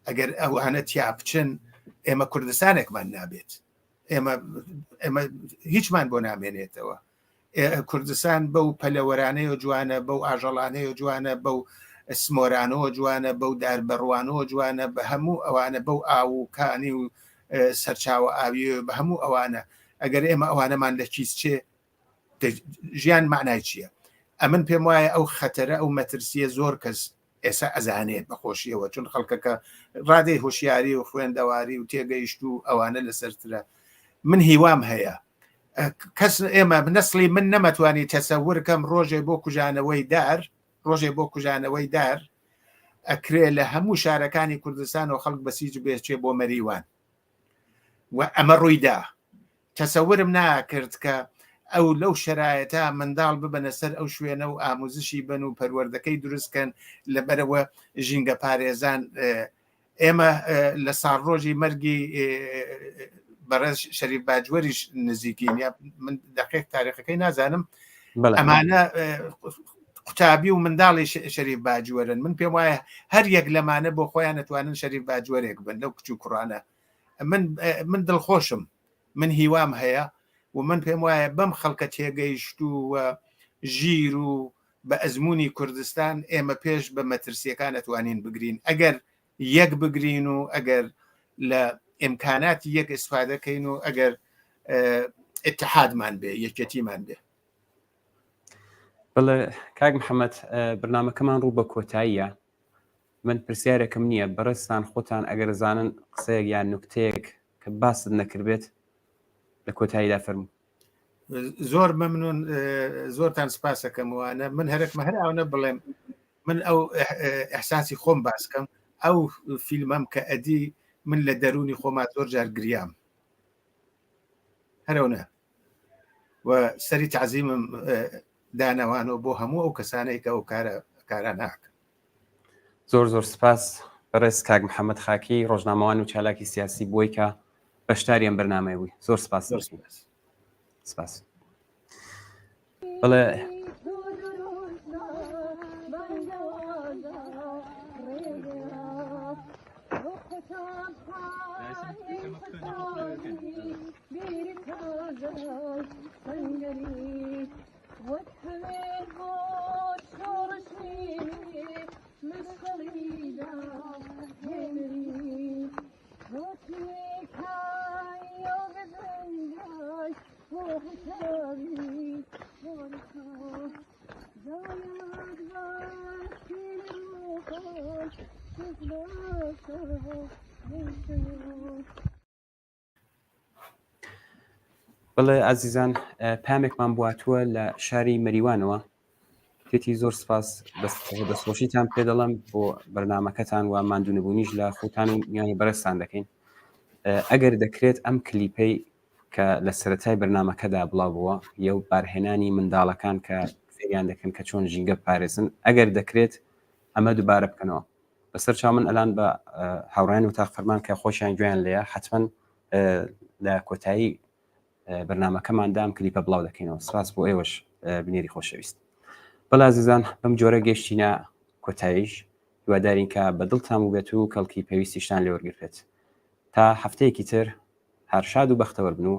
ئەگەر ئەوانە تیا بچن ئێمە کوردستانێکمان نابێت ئێمە ئێمە هیچمان بۆ نامێنێتەوە کوردستان بەو پەلەوەرانەیە جوانە بەو ئاژەڵانەیە جوانە بەو سمۆرانەوە جوانە بەو دار بەڕوانەوە جوانە بە هەموو ئەوانە بەو ئاو و کانی و سەرچاوە ئاوی بە هەموو ئەوانە ئەگەر ئێمە ئەوانەمان لە کیس چێ ژیان معنای چییە ئەمن پێم وایە ئەو خەتەرە ئەو مەترسیە زۆر کەس. ئێسا ئەزانێت بەخۆشیەوە چون خەڵکەکە ڕادەی هۆشیاری و خوێندەواری و تێگەیشت و ئەوانە لەسەرترە من هیوام هەیە کەس ئێمە نسلی من نەمەتوانی تەسەورکەم ڕۆژێ بۆ کوژانەوەی دار ڕۆژێ بۆ کوژانەوەی دار ئەکرێ لە هەموو شارەکانی کوردستان و خەڵک بەسیج بێچێ بۆ مەریوان و ئەمە ڕوویدا تەسەورم ناکرد کە ئەو لەو شەرایەتە منداڵ ببەنە سەر ئەو شوێنە و ئاموزشی بن و پەروەردەکەی دروستکەن لەبەرەوە ژینگە پارێزان ئێمە لە ساڵڕۆژی مەرگی بەڕێز شەریف باجوەریش نزیکین یا من دقیق تاریخەکەی نازانم ئەمانە قوتابی و منداڵی شەریف باجوەرن من پێم وایە هەر یەک لەمانە بۆ خۆیان نەتوانن شەریف باجوەرێک بن لەو کچ و کوڕانە من من دڵخۆشم من هیوام هەیە و من پێم وایە بەم خەڵکە تێگەیشتوو و ژیر و بە ئەزموونی کوردستان ئێمە پێش بە مەترسیەکان ئەتوانین بگرین ئەگەر یەک بگرین و ئەگەر لە ئیمکاناتی یەک ئیسفادە کەین و ئەگەر اتحادمان بێ یەکێتیمان بێ. بەڵێ کاک محەممەد بەرنامەکەمان ڕوو بە کۆتاییە من پرسیارێکم نییە بەڕێزتان خۆتان ئەگەر زانن قسەیەک یان نوکتەیەک کە باست نەکردبێت لە کۆتاییدا فەرموو. زۆر مەمنون زۆرتان سپاسەکەم وانە من هەرەکمە هەر ئەوە بڵێم من ئەو ئەحساسی خۆم باسکەم ئەو فیلمەم کە ئەدی من لە دەرونی خۆما زۆر جار گریام هەرەونە و سەری تعزیمم دانەوانەوە بۆ هەموو ئەو کەسانەی کە ئەو کارە کارە ناکەن زۆر زۆر سپاس بەڕێز کاک محەممەد خاکی ڕۆژنامەوان و چالاکی سیاسی بۆی کە بەشداری ئەم بەرنامەیە بووی زۆر سپاس زۆر سپاس سپاس بەڵێ بەڵێ ئازیزان پامێکمان بواتووە لە شاری مەریوانەوە تێتی زۆر سپاس دەستخۆشیتان پێ دەڵم بۆ بەرنمەکەتان و ماندوونەبوونیش لە خۆتان و میانی بەرزتان دەکەین ئەگەر دەکرێت ئەم کلیپەی کە لە سەتای بەرنمەکەدا بڵاو بووە یە و بارهێنانی منداڵەکان کە فێریان دەکەن کە چۆن ژینگە پارێزن ئەگەر دەکرێت ئەمە دووبارە بکەنەوە بەسەر چاو من ئەلان بە هاوڕێیان وتاق فەرمان کە خۆشیان گوێیان لێیە حتمما لە کۆتایی بەرنمەکەماندا ئەم کلیپە بڵاو دەکەینەوە سپاس بۆ ئێوەش بینەری خۆشەویست بەڵێ ئازیزان بەم جۆرە گەشتینە کۆتاییش هیوادارین کە بە دڵتان بووبێت و کەڵکی پێویستیشتان لێوەرگرتبێت تا هەفتەیەکی تر هەر شاد و بەختەوەر بن و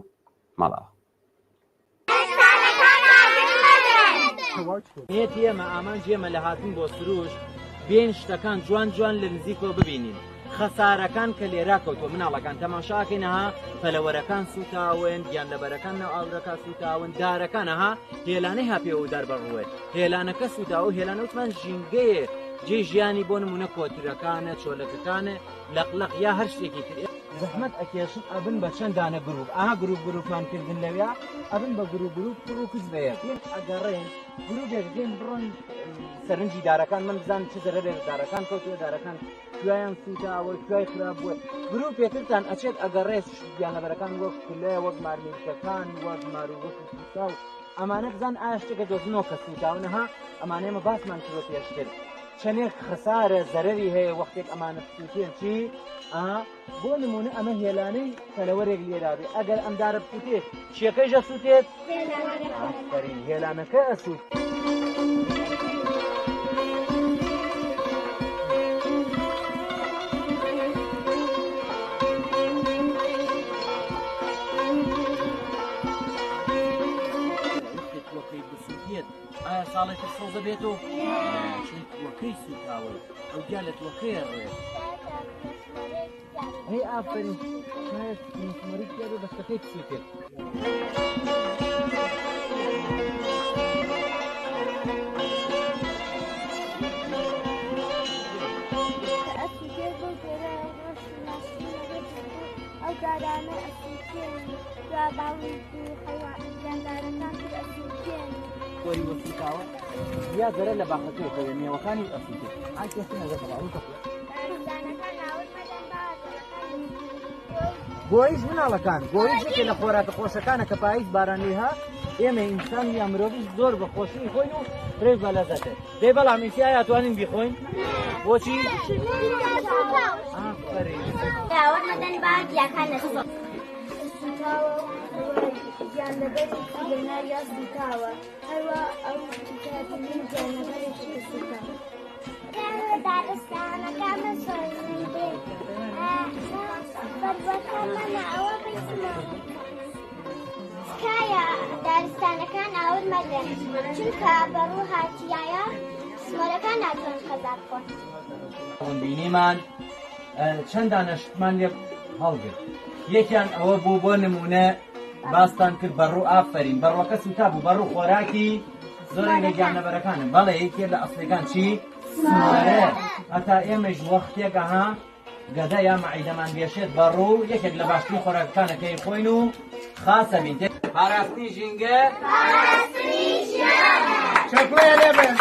ماڵاوە. نیەتی ئێمە ئامانجی ئێمە لە هاتن بۆ سروشت بێین شتەکان جوان جوان لە نزیکەوە ببینین خەسارەکان کە لێرا کەوتووە مناڵەکان تەماشاکەین ها پەلەوەرەکان سوتاون گیانلەبەرەکان ناو ئاورەکە سوتاون دارەکان ها هێلانەی ها پێوە دار بەڕوێ هێلانەکە سوتاوە هێلانە وتمان ژینگەیە جێ ژیانی بۆ نمونە کۆترەکانە چۆلەکەکانە لەقلەق یا هەر شتێکی تر زەحمەت ئەکێشن ئەبن بە چەند دانە گروپ ئاها گروپ گروپمان کردن لەویا ئەبن بە گروپ گروپ کوڕ و کچ بەیەک دێن ئەگەڕێن گروپێک دێن بڕۆن سەرنجی دارەکان من بزانم چ زەرەرێک دارەکان کەوتووە دارەکان کوایان سووتاوە کوای خراپ بووە گروپێکتان ئەچێت ئەگەڕێت گیانلەبەرەکان وەک کولە وەک مارمیلکەکان وەک مارووەک و سووتاو ئەمانە بزان ئایا شتێکە دۆزنەوە کە سووتاونە ها ئەمانە ئێمە باسمان کردوە پێشتر چەندێک خەسارە زەرەری هەیە وەختێک ئەمانە بسووتێن چی ئا بۆ نمونە ئەمە هێلانەی پەلەوەرێک لێرابێ ئەگەر ئەم دارە بسووتێ چیەکەیش ئەسووتێت ئافەرین هێلانەکە ئەسووت. ئایا ساڵێ تر سەوزە بێت و چون تووەکەی سووتاوە ئەو گیا لە تووەکەیە ڕێت هەی ئافرین شاید مسمەری تیا بێ بەستەکەی بسووتێت. ئەسووتێت بەو جۆرە ڕەش و ناشرینە بێت ئەو دارانە ئەسووتێن دوا باڵند و حەیوان گیاندارەکان تر ئەسووتێن. خۆری وە سووتاوە یا زەرەر لە باخەکەی کەوێ مێوەکانی ئەسووتێ ئای کەس نەگەتە باڵ کە دارستانەکان ئاور مەدەن با ئاژەڵەکان لە گۆیژ مناڵەکان گۆیژ یەکێ لە خۆراکە خۆشەکانە کە پاییز باران لێ هات ئێمە ئینسان یا مرۆڤیش زۆر بە خۆشی خۆین و فرێش بە لەزەتێ دەی بەڵام ئیسی ئایا توانین بیخۆین بۆچی ئافەرین ئاور مەدەن با گیاکان نەسووتێن. سووتاوە و گیانلەبەرێکی لەناویا سووتاوە هەروا ئەو تیکاترین گیانلەبەرێکی کە سووتاوە. دارستانەکان بەسۆزن بەروەکەمەنە ئەوە تکایە دارستانەکان ئاور مەدەن چونکە بەڕوو هاتیایە سمۆرەکان ناتوانن خەزا بخۆن. بینیمان چەند دانە شتمان لێ هەڵگرت یەکیان ئەوە بوو بۆ نمونە باستان کرد بەڕوو ئافەرین بەڕوەکە سوتا بوو بەڕوو خۆراکی زۆرێک لە گیانلەبەرەکانن بەڵێ یەکێ لە ئەسڵەکان چی سمارە هەتا ئێمەش وەختێک ئەها گەدە یا مەعیدەمان بێشێت بەڕوو یەکێک لە باشترین خۆراکەکانە کە خۆین و خاسە بین پاراستنی ژینگە پاراستنی ژیانە. چەپڵەیە لێبن.